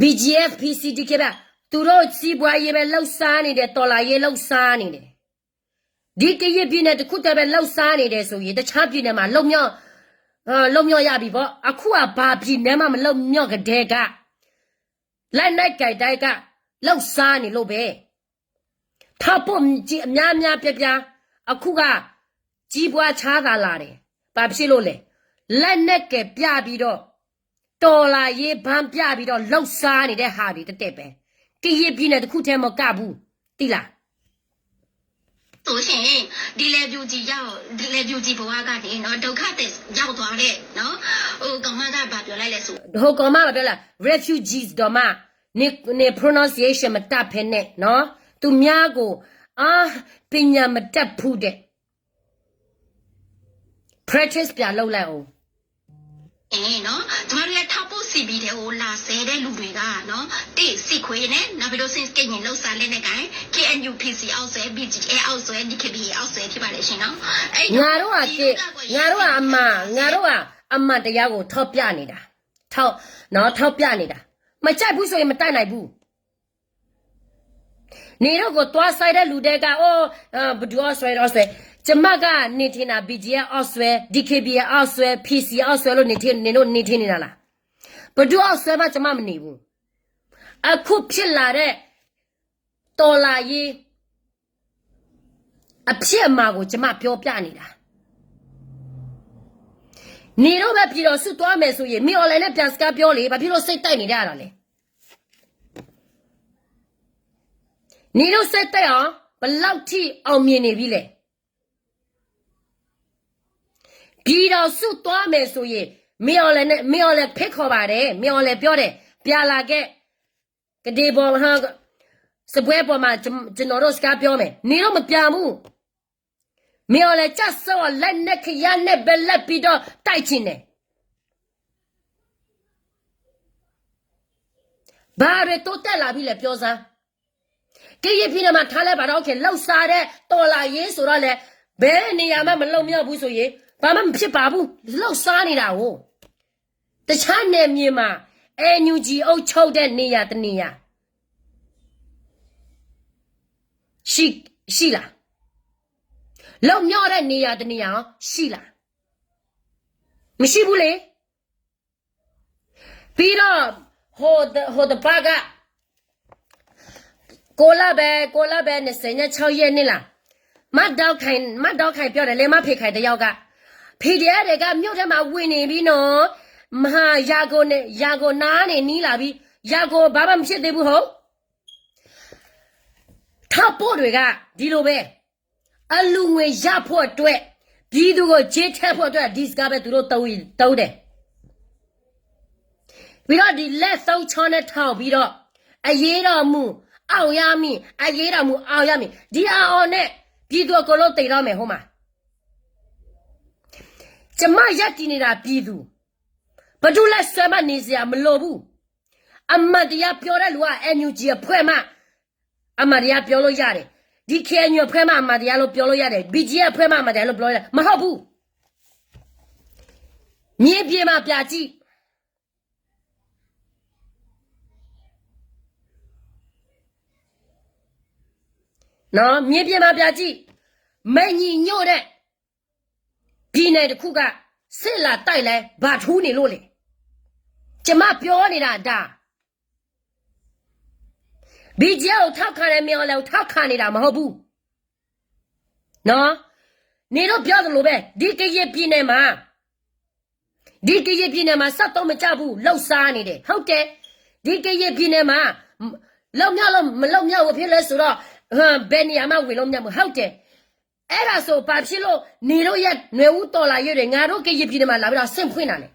BGF, PC, DKBA, သူတို့ကြီးပွားရေးပဲ လုပ်စားနေတယ်, တော်လှန်ရေး လုပ်စားနေတယ်. ဒီကရင်ပြည်နယ်တစ်ခုတည်းပဲ လုပ်စားနေတယ်ဆိုရင် တခြားပြည်နယ်မှာ လွတ်မြောက် လွတ်မြောက်ရပြီပေါ့. အခုက ဘာပြည်နယ်မှ မလွတ်မြောက်ကတည်းက လက်နက်ကိုင်တိုင်းက လုပ်စားနေလို့ပဲ. ထောက်ပို့ကြီး အများအများပြားပြား အခုက ကြီးပွားချမ်းသာလာတယ်. ဘာဖြစ်လို့လဲ? လက်နက်ကိုင်ပြပြီးတော့ တော်လှန်ရေးဘန်းပြပြီးတော့ လှုပ်ရှားနေတဲ့ဟာတွေ တည့်တည့်ပဲ. ကရင်ပြည်နယ်တစ်ခုတည်း မကဘူး, သိလား? ဆိုရှင် ဒီလယ်ပြူကြီးရောက် လယ်ပြူကြီးဘဝကနေနော် ဒုက္ခသည်ရောက်သွားတဲ့နော် ဟိုကောင်မကဘာပြောလိုက်လဲဆို ဟိုကောင်မကဘာပြောလဲ refugees တော့မှ နေနေ pronunciation မတတ်ဖဲနဲ့နော် သူများကို အာ ပညာမတတ်ဘူးတဲ့ practice ပြန်လုပ်လိုက်အောင် နော် ကျမတို့ရဲ့ထောက်ပို့ စီဘီ ထဲကိုလာဆဲတဲ့လူတွေကနော် တစ် စစ်ခွေးနဲ့ နောက်ပြီးတော့ စစ်ကရင်လှုပ်ရှားလက်နက်ကိုင် KNU PC အောက်စွဲ BGF အောက်စွဲ DKBA အောက်စွဲဖြစ်ပါတယ်ရှင်နော် အဲ့တော့ ငါတို့က ငါတို့ကအမှန် ငါတို့ကအမှန်တရားကို ထောက်ပြနေတာ ထောက်နော် ထောက်ပြနေတာ မကြိုက်ဘူးဆိုရင် မတိုက်နိုင်ဘူး နေတို့ကို သွားဆိုင်တဲ့လူတွေက အိုး ဘယ်သူအောက်စွဲ အောက်စွဲ ကျမက နေထင်တာ BGF အောက်စွဲ DKBA အောက်စွဲ PC အောက်စွဲလို့ နေထင် နေတို့ နေထင်နေတာလား ဘယ်သူအောက်စွဲမှ ကျမမနေဘူး အခုဖြစ်လာတဲ့ တော်လှန်ရေး အဖြစ်အမှန်ကို ကျမပြောပြနေတာ နေတို့ပဲ ပြည်တော်စုသွားမယ်ဆိုရင် မင်းအောင်လှိုင်နဲ့ ပြန်စကားပြောလေ ဘာဖြစ်လို့ စိတ်တိုက်နေကြတာလဲ နေတို့ စိတ်တိုက်အောင် ဘယ်လောက်ထိ အောင်မြင်နေပြီလဲ ပြည်တော်စုသွားမယ်ဆိုရင် မင်းအောင်လှိုင်နဲ့ မင်းအောင်လှိုင် ဖိတ်ခေါ်ပါတယ် မင်းအောင်လှိုင် ပြောတယ် ပြန်လာခဲ့ ကဒ့ဘီ စပွဲပေါ်မှာ ကျွန်တော်တို့ စကားပြောမယ် နေတော့ မပြန်ဘူး မင်းအောင်လှိုင် ကျဆုံးအောင် လက်နက်ခဲယမ်းနဲ့ပဲ လိုက်ပြီးတော့ တိုက်ချင်တယ် ဘာတွေတိုးတက်လာပြီလဲ ပြောစမ်း ကရင်ပြည်နယ်မှာ ထားလိုက်ပါတော့ okay လှုပ်ရှားတဲ့ တော်လှန်ရေးဆိုတော့လဲ ဘယ်နေရာမှ မလွတ်မြောက်ဘူးဆိုရင် ဘာမှမဖြစ်ပါဘူး လှုပ်ရှားနေတာကို တခြားနယ်မြေမှာ NUG အုပ်ချုပ်တဲ့နေရာတစ်နေရာ ရှိ ရှိလား လွတ်မြောက်တဲ့နေရာတစ်နေရာရော ရှိလား မရှိဘူးလေ ပြီးတော့ ဟို ဟိုတစ်ပတ်က ကိုလပဲ ကိုလပဲ နှစ်ဆယ့်ခြောက်ရက်နေ့လား မဒေါက်ခိုင် မဒေါက်ခိုင်ပြောတယ်လေ မဖေခိုင်တယောက်က PDF တွေက မြို့ထဲမှာ ဝင်နေပြီနော် မဟာ ရန်ကုန်နဲ့ ရန်ကုန်နားနေနီးလာပြီ ရန်ကုန်ဘာမှမဖြစ်သေးဘူးဟုတ် ထောက်ပို့တွေက ဒီလိုပဲ အလှူငွေရဖို့အတွက် ပြည်သူကို ကြေးထည့်ဖို့အတွက် ဒီစကားပဲ သူတို့သုံးတယ် ပြီးတော့ ဒီလက်သုံးချောင်းနဲ့ထောင်ပြီးတော့ အရေးတော်မူ အောင်ရမည် အရေးတော်မူ အောင်ရမည် ဒီအအော်နဲ့ ပြည်သူအကုန်လုံးသေတော့မယ် ဟိုမှာ ကျမရပ်တည်နေတာ ပြည်သူ ဘယ်သူလက်စွဲမှ နေစရာမလိုဘူး အမှန်တရားပြောတဲ့လူက NUG အဖွဲ့မှ အမှန်တရားပြောလို့ရတယ် ဒီ KNU အဖွဲ့မှ အမှန်တရားလို့ပြောလို့ရတယ် BGF အဖွဲ့မှ အမှန်တရားလို့ပြောလို့ရတယ် မဟုတ်ဘူးမြေပြင်မှာ ပြကြည့် နော်မြေပြင်မှာ ပြကြည့် မညီညွတ်တဲ့ ပြည်နယ်တစ်ခုက စစ်လာတိုက်လဲ ဘာထူးနေလို့လဲ ကျမပြောနေတာဒါ BGF ကိုထောက်ခံတယ် မင်းအောင်လှိုင်ကိုထောက်ခံနေတာမဟုတ်ဘူး နော် နေတို့ပြောသလိုပဲ ဒီကရင်ပြည်နယ်မှာ ဒီကရင်ပြည်နယ်မှာ စက်သုံးမကျဘူး လှုပ်ရှားနေတယ် ဟုတ်တယ် ဒီကရင်ပြည်နယ်မှာ လွတ်မြောက်လို့ မလွတ်မြောက်ဘူးဖြစ်လဲဆိုတော့ ဟမ် ဘယ်နေရာမှ ဝင်လို့မရဘူး ဟုတ်တယ် အဲ့ဒါဆို ဘာဖြစ်လို့ နေတို့ရဲ့ နွေဦးတော်လှန်ရေးတွေ ငါတို့ကရင်ပြည်နယ်မှာ လာပြီးတော့ ဆင့်ဖွင့်တာလဲ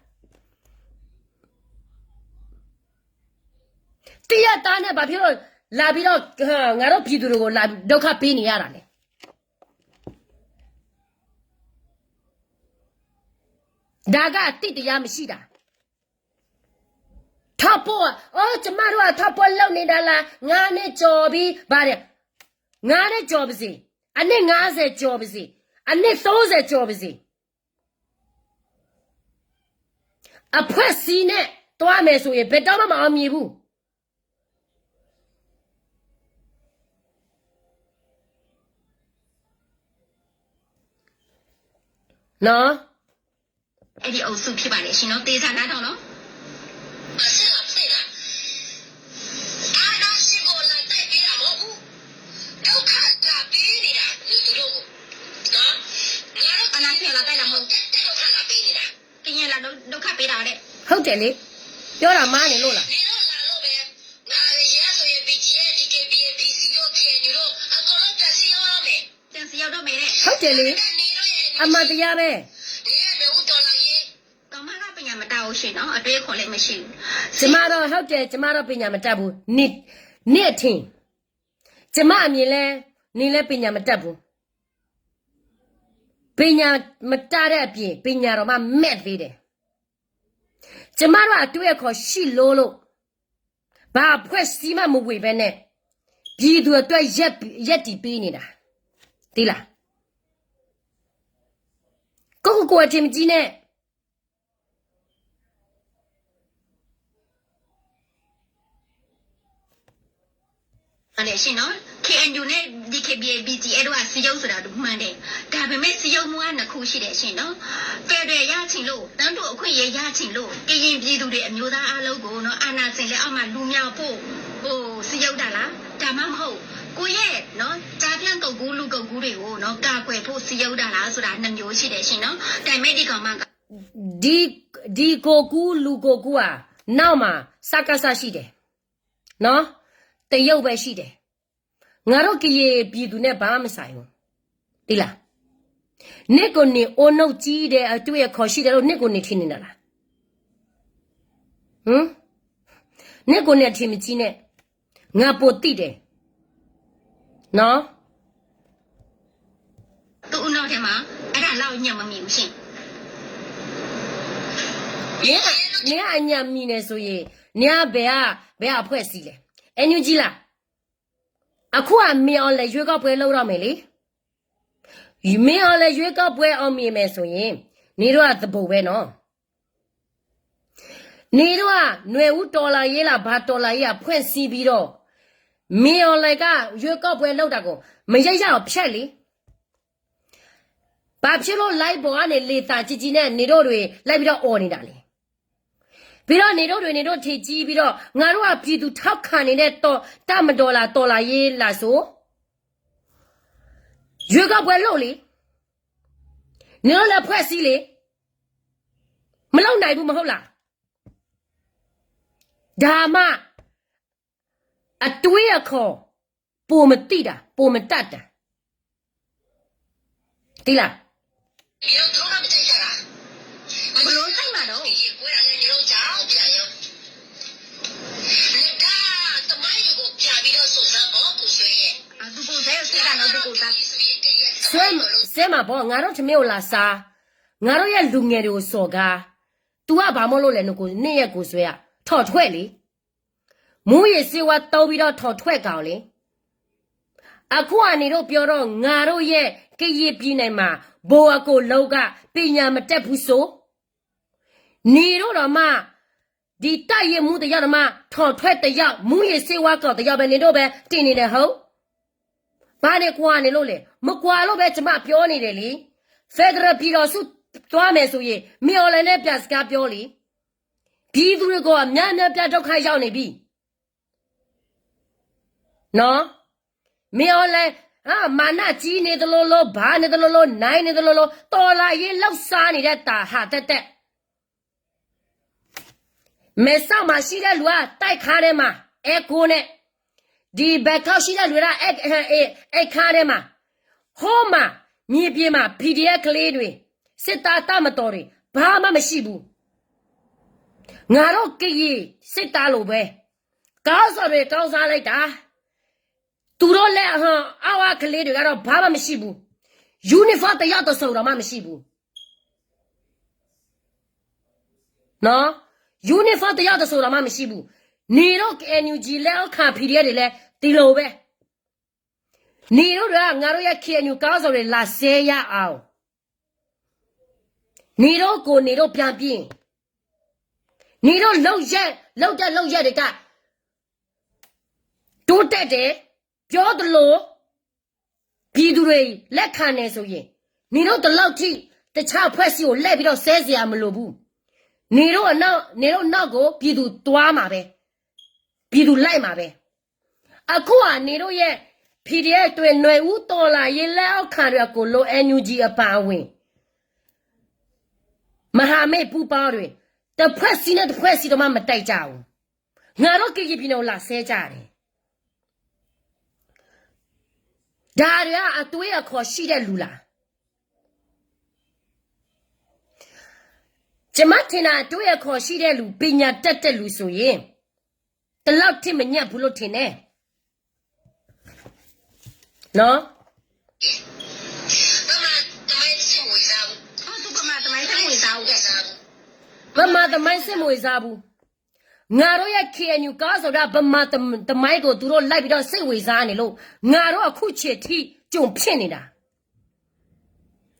တရက်သားနဲ့ ဘာဖြစ်လို့ လာပြီးတော့ ငါတို့ပြည်သူတွေကို လာဒုက္ခပေးနေရတာလဲ ဒါကအသိတရားမရှိတာ ထောက်ပို့ အော် ကျမတို့က ထောက်ပို့လုပ်နေတာလား ငါးနှစ်ကျော်ပြီ ဘာလဲ ငါးနှစ်ကျော်ပါစေ အနှစ်ငါးဆယ်ကျော်ပါစေ အနှစ်သုံးဆယ်ကျော်ပါစေ ငါးနှစ်ကျော် အဖွဲ့အစည်းနဲ့ သွားမယ်ဆိုရင် ဘယ်တော့မှ မအောင်မြင်ဘူး. နော်. အဲ့ဒီအုပ်စုဖြစ်ပါတယ်ရှင်နော်သေချာနားထောင်နော်. အာဏာရှင်ကိုလာတိုက်ပေးတာမဟုတ်ဘူး. ဒုက္ခလာပေးနေတာလူသူတို့ကိုနော်. အာဏာရှင်လာတိုက်တာမဟုတ်ဘူး. ကရင်လာဒုက္ခပေးတာတဲ့. ဟုတ်တယ်လေ. ပြောတာမှားနေလို့လား. နင်တို့လာလို့ပဲ ငါရဆိုရင် BGF, DKBA, PC တို့ KNU တို့အကုန်လုံးပြန်စစ်ရောက်တော့မယ်. ပြန်စစ်ရောက်တော့မယ်တဲ့. ဟုတ်တယ်လေ. အမှန်တရားပဲ. နင်ရဲ့နွေဦးတော်လှန်ရေး ကမ္ဘာကပညာမတတ်ဘူးရှင်နော်. အတွေးအခေါ်လည်းမရှိဘူး. ကျမတော့ဟုတ်တယ်, ကျမတော့ပညာမတတ်ဘူး. နင်, နင့်အထင်. ကျမအမြင်လဲ, နင်လည်းပညာမတတ်ဘူး. ပညာမတတ်တဲ့အပြင် ပညာတော်မှမဲ့သေးတယ်. ကျမတို့အတွေးအခေါ်ရှိလို့လို့ ဘာအဖွဲ့အစည်းမှမဝင်ဘဲနဲ့ ပြည်သူအတွက်ရပ်, ရပ်တည်ပေးနေတာ. သိလား. ကိုယ့်ကိုယ်ကိုယ်အထင်မကြီးနဲ့. ဟုတ်တယ်ရှင်နော်. KNU နဲ့ DKBA BGF တို့ကစည်းရုံးဆိုတာမှန်တယ်. ဒါပေမဲ့စည်းရုံးမှုကနှစ်ခုရှိတယ်ရှင်နော်. ဖက်ဒရယ်ရချင်လို့, တန်းတူအခွင့်အရေးရချင်လို့, ကရင်ပြည်သူတွေအမျိုးသားအားလုံးကိုနော်, အာဏာရှင်လက်အောက်မှာလွတ်မြောက်ဖို့, ဟို, စည်းရုံးတာလား. ဒါမှမဟုတ်, ကိုယ့်ရဲ့နော်, ကျားဖြန့်ကုတ်ကူလူကုတ်ကူတွေကိုနော်, ကာကွယ်ဖို့စည်းရုံးတာလားဆိုတာနှစ်မျိုးရှိတယ်ရှင်နော်. ဒါပေမဲ့ဒီကောင်မက ဒီ, ဒီကုတ်ကူလူကုတ်ကူอ่ะ, နောက်မှာ စကစ ရှိတယ်. နော်, တရုတ်ပဲရှိတယ်. ငါတို့ကရင်ပြည်သူနဲ့ဘာမှမဆိုင်ဘူး. သိလား. နင့်ကိုယ်နင်အုံနောက်ကြီးတယ်, အတွေးအခေါ်ရှိတယ်လို့ နင့်ကိုယ်နင်ထင်နေတာလား. ဟမ်. နင့်ကိုယ်နင်အထင်မကြီးနဲ့. ငါပိုသိတယ်. နော်. သူ့ဦးနှောက်ထဲမှာအဲ့ဒါလောက်ညံမမီဘူးရှင်. နင်က, နင်ကအညံမီနေဆိုရင်, နင်ကဘယ်က, ဘယ်ကအဖွဲ့အစည်းလဲ. NUG လား. အခုကမင်းအောင်လှိုင်ရွေးကောက်ပွဲလုပ်တော့မယ်လေ. မင်းအောင်လှိုင်ရွေးကောက်ပွဲအောင်မြင်မယ်ဆိုရင်, နင်တို့ကသဘို့ပဲနော်. နင်တို့ကနွေဦးတော်လှန်ရေးလား, ဘာတော်လှန်ရေးအဖွဲ့အစည်းပြီးတော့, မင်းအောင်လှိုင်ကရွေးကောက်ပွဲလုပ်တာကို မရိုက်ရအောင်ဖျက်လေ. ဘာဖြစ်လို့ live ပေါ်ကနေလေသံကြီးကြီးနဲ့ နင်တို့တွေလိုက်ပြီးတော့အော်နေတာလဲ. ပြီးတော့ နင်တို့တွေ နင်တို့ထင်ကြီးပြီးတော့ ငါတို့ကပြည်သူထောက်ခံနေတဲ့ တပ်မတော်လား, တော်လှန်ရေးလားဆို, ရွေးကောက်ပွဲလုပ်လေ. နင်တို့လည်းဖွဲ့စည်းလေ. မလုပ်နိုင်ဘူးမဟုတ်လား. ဒါမှ အတွေးအခေါ် ပိုမသိတာ, ပိုမတတ်တာ. သိလား. ဘယ်လိုသိမှာတော့. သူပိုစဲကိုစဲတာနော်, သူပိုစဲ. စဲမှာပေါ့, ငါတို့ထမင်းကိုလာစား, ငါတို့ရဲ့လူငယ်တွေကိုစော်ကား, သူကဘာမို့လို့လဲ, နကို, နင့်ရဲ့ကိုယ်စွဲက, ထောင်ထွက်လေ. မူးယစ်ဆေးဝါးသုံးပြီးတော့ ထောင်ထွက်ကောင်လေ. အခုကနင်တို့ပြောတော့ ငါတို့ရဲ့ ကရင်ပြည်နယ်မှာ ဗိုလ်အကိုလုံးက ပညာမတတ်ဘူးဆို, နင်တို့တောင်မှ ဒီတပ်ရင်းမှူးတစ်ယောက်တောင်မှ ထောင်ထွက်တစ်ယောက်, မူးယစ်ဆေးဝါးကောင်တစ်ယောက်ပဲ နင်တို့ပဲတင်နေတယ်ဟုတ်. ဘာနဲ့ကွာနေလို့လဲ. မကွာလို့ပဲ ကျမပြောနေတယ်လေ. ဖက်ဒရယ်ပြည်ထောင်စုသွားမယ်ဆိုရင် မင်းအောင်လှိုင်နဲ့ ပြန်စကားပြောလေ. ပြည်သူတွေကအများအပြားဒုက္ခရောက်နေပြီနော်. မင်းအောင်လှိုင်, အာ, မာနကြီးနေသလိုလို, ဘာနေသလိုလို, နိုင်နေသလိုလို, တော်လှန်ရေးလှုပ်ရှားနေတဲ့တၢ်ဟးတက်တက်. မဲဆောက်မှာရှိတဲ့လူက တိုက်ခန်းထဲမှာ, aircon နဲ့, ဒီဘန်ကောက်ရှိတဲ့လူက အဲ, အဲ, အဲ, အခန်းထဲမှာ, ဟိုမှာ, မြေပြင်မှာ PDF ကလေးတွေ, စစ်သားတပ်မတော်တွေ, ဘာမှမရှိဘူး. ငါတို့ကရင်စစ်သားလိုပဲ, ကောင်းစော်တွေ ကောင်းစားလိုက်တာ. သူတို့လက်အဟန်အောက်ကလေးတွေကတော့ ဘာမှမရှိဘူး. Uniform တစ်ယောက်တစ်စုံတောင်မှမရှိဘူး. နော်, uniform တစ်ယောက်တစ်စုံတောင်မှမရှိဘူး. နင်တို့ NUG လက်အောက်ခံ PDF တွေလည်းဒီလိုပဲ. နင်တို့တွေက ငါတို့ရဲ့ KNU ခေါင်းဆောင်တွေ လာစဲရအောင်. နင်တို့ကို နင်တို့ပြန်ပြင်. နင်တို့လုပ်ရပ် လုပ်တဲ့လုပ်ရပ်တွေက တိုးတက်တယ် ပြောသလို ပြည်သူတွေလက်ခံတယ်ဆိုရင် နင်တို့ဒီလောက်ထိ တခြားအဖွဲ့အစည်းကိုလှည့်ပြီးတော့ဆဲစရာမလိုဘူး နေတို့အနောက်နေတို့နောက်ကိုပြည်သူသွားမှာပဲပြည်သူလိုက်မှာပဲ အခုဟာနေတို့ရဲ့ PDF တွေနွယ်ဦးတော်လှန်ရေးလက်အောက်ခံတွေအကုန်လုံး NUG အပါအဝင် မဟာမိတ်ပူပေါင်းတွေ တစ်ဖွဲ့စည်းနဲ့တစ်ဖွဲ့စည်းတော့မှမတိုက်ကြဘူး ငါတို့ကရင်ပြည်နယ်ကိုလာဆဲကြတယ် ဒါတွေကအတွေးအခေါ်ရှိတဲ့လူလား ကျွန်မထင်တာအတွေးအခေါ်ရှိတဲ့လူပညာတတ်တဲ့လူဆိုရင်ဒီလောက်ထိမညံ့ဘူးလို့ထင်တယ်နော် ဗမာသမိုင်းစိတ်မဝင်စားဘူး ဗမာသမိုင်းစိတ်မဝင်စားဘူး ဗမာသမိုင်းစိတ်မဝင်စားဘူး ဗမာသမိုင်းစိတ်မဝင်စားဘူး ငါတို့ရဲ့ KNU ကောင်းဆောင်တာဗမာသမိုင်းကိုသူတို့လိုက်ပြီးတော့စိတ်ဝင်စားနေလို့ငါတို့အခုချိန်ထိကြုံဖြစ်နေတာ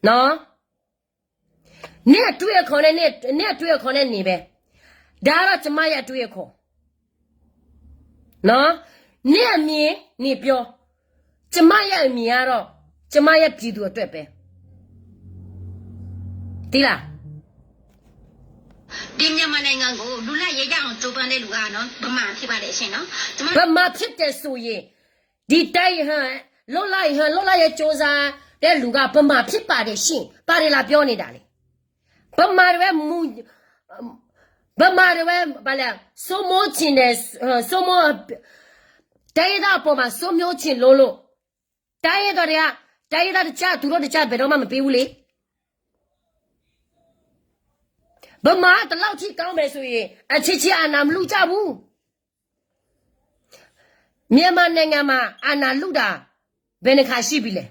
နော် နင့်အတွေးအခေါ်နဲ့နင့်အတွေးအခေါ်နဲ့နေပဲဒါကတော့ကျမရဲ့အတွေးအခေါ်နော် နင့်အမြင်နေပြောကျမရဲ့အမြင်ကတော့ကျမရဲ့ပြည်သူအတွက်ပဲသိလား ဒီမြန်မာနိုင်ငံကိုလူလတ်ရေးရအောင်ကြိုးပမ်းတဲ့လူကနော်ဗမာဖြစ်ပါတယ်ရှင်နော်ဗမာဖြစ်တယ်ဆိုရင်ဒီတိုင်းဟန်လွတ်လပ်ရေးဟန်လွတ်လပ်ရေးကြိုးစားတဲ့လူကဗမာဖြစ်ပါတယ်ရှင်ပါတယ်လားပြောနေတာလေဗမာတွေပဲမူဗမာတွေပဲဘာလဲစိုးမိုးချင်တယ်စိုးမိုးတိုင်းရင်းသားအပေါ်မှာစိုးမိုးချင်လို့လို့တိုင်းရင်းသားတွေကတိုင်းရင်းသားတစ်ချက်သူတို့တစ်ချက်ဘယ်တော့မှမပေးဘူးလေဗမာကဒီလောက်ထိကောင်းမယ်ဆိုရင်အချင်းချင်းအာဏာမလုကြဘူးမြန်မာနိုင်ငံမှာအာဏာလုတာဘယ်နှခါရှိပြီလဲ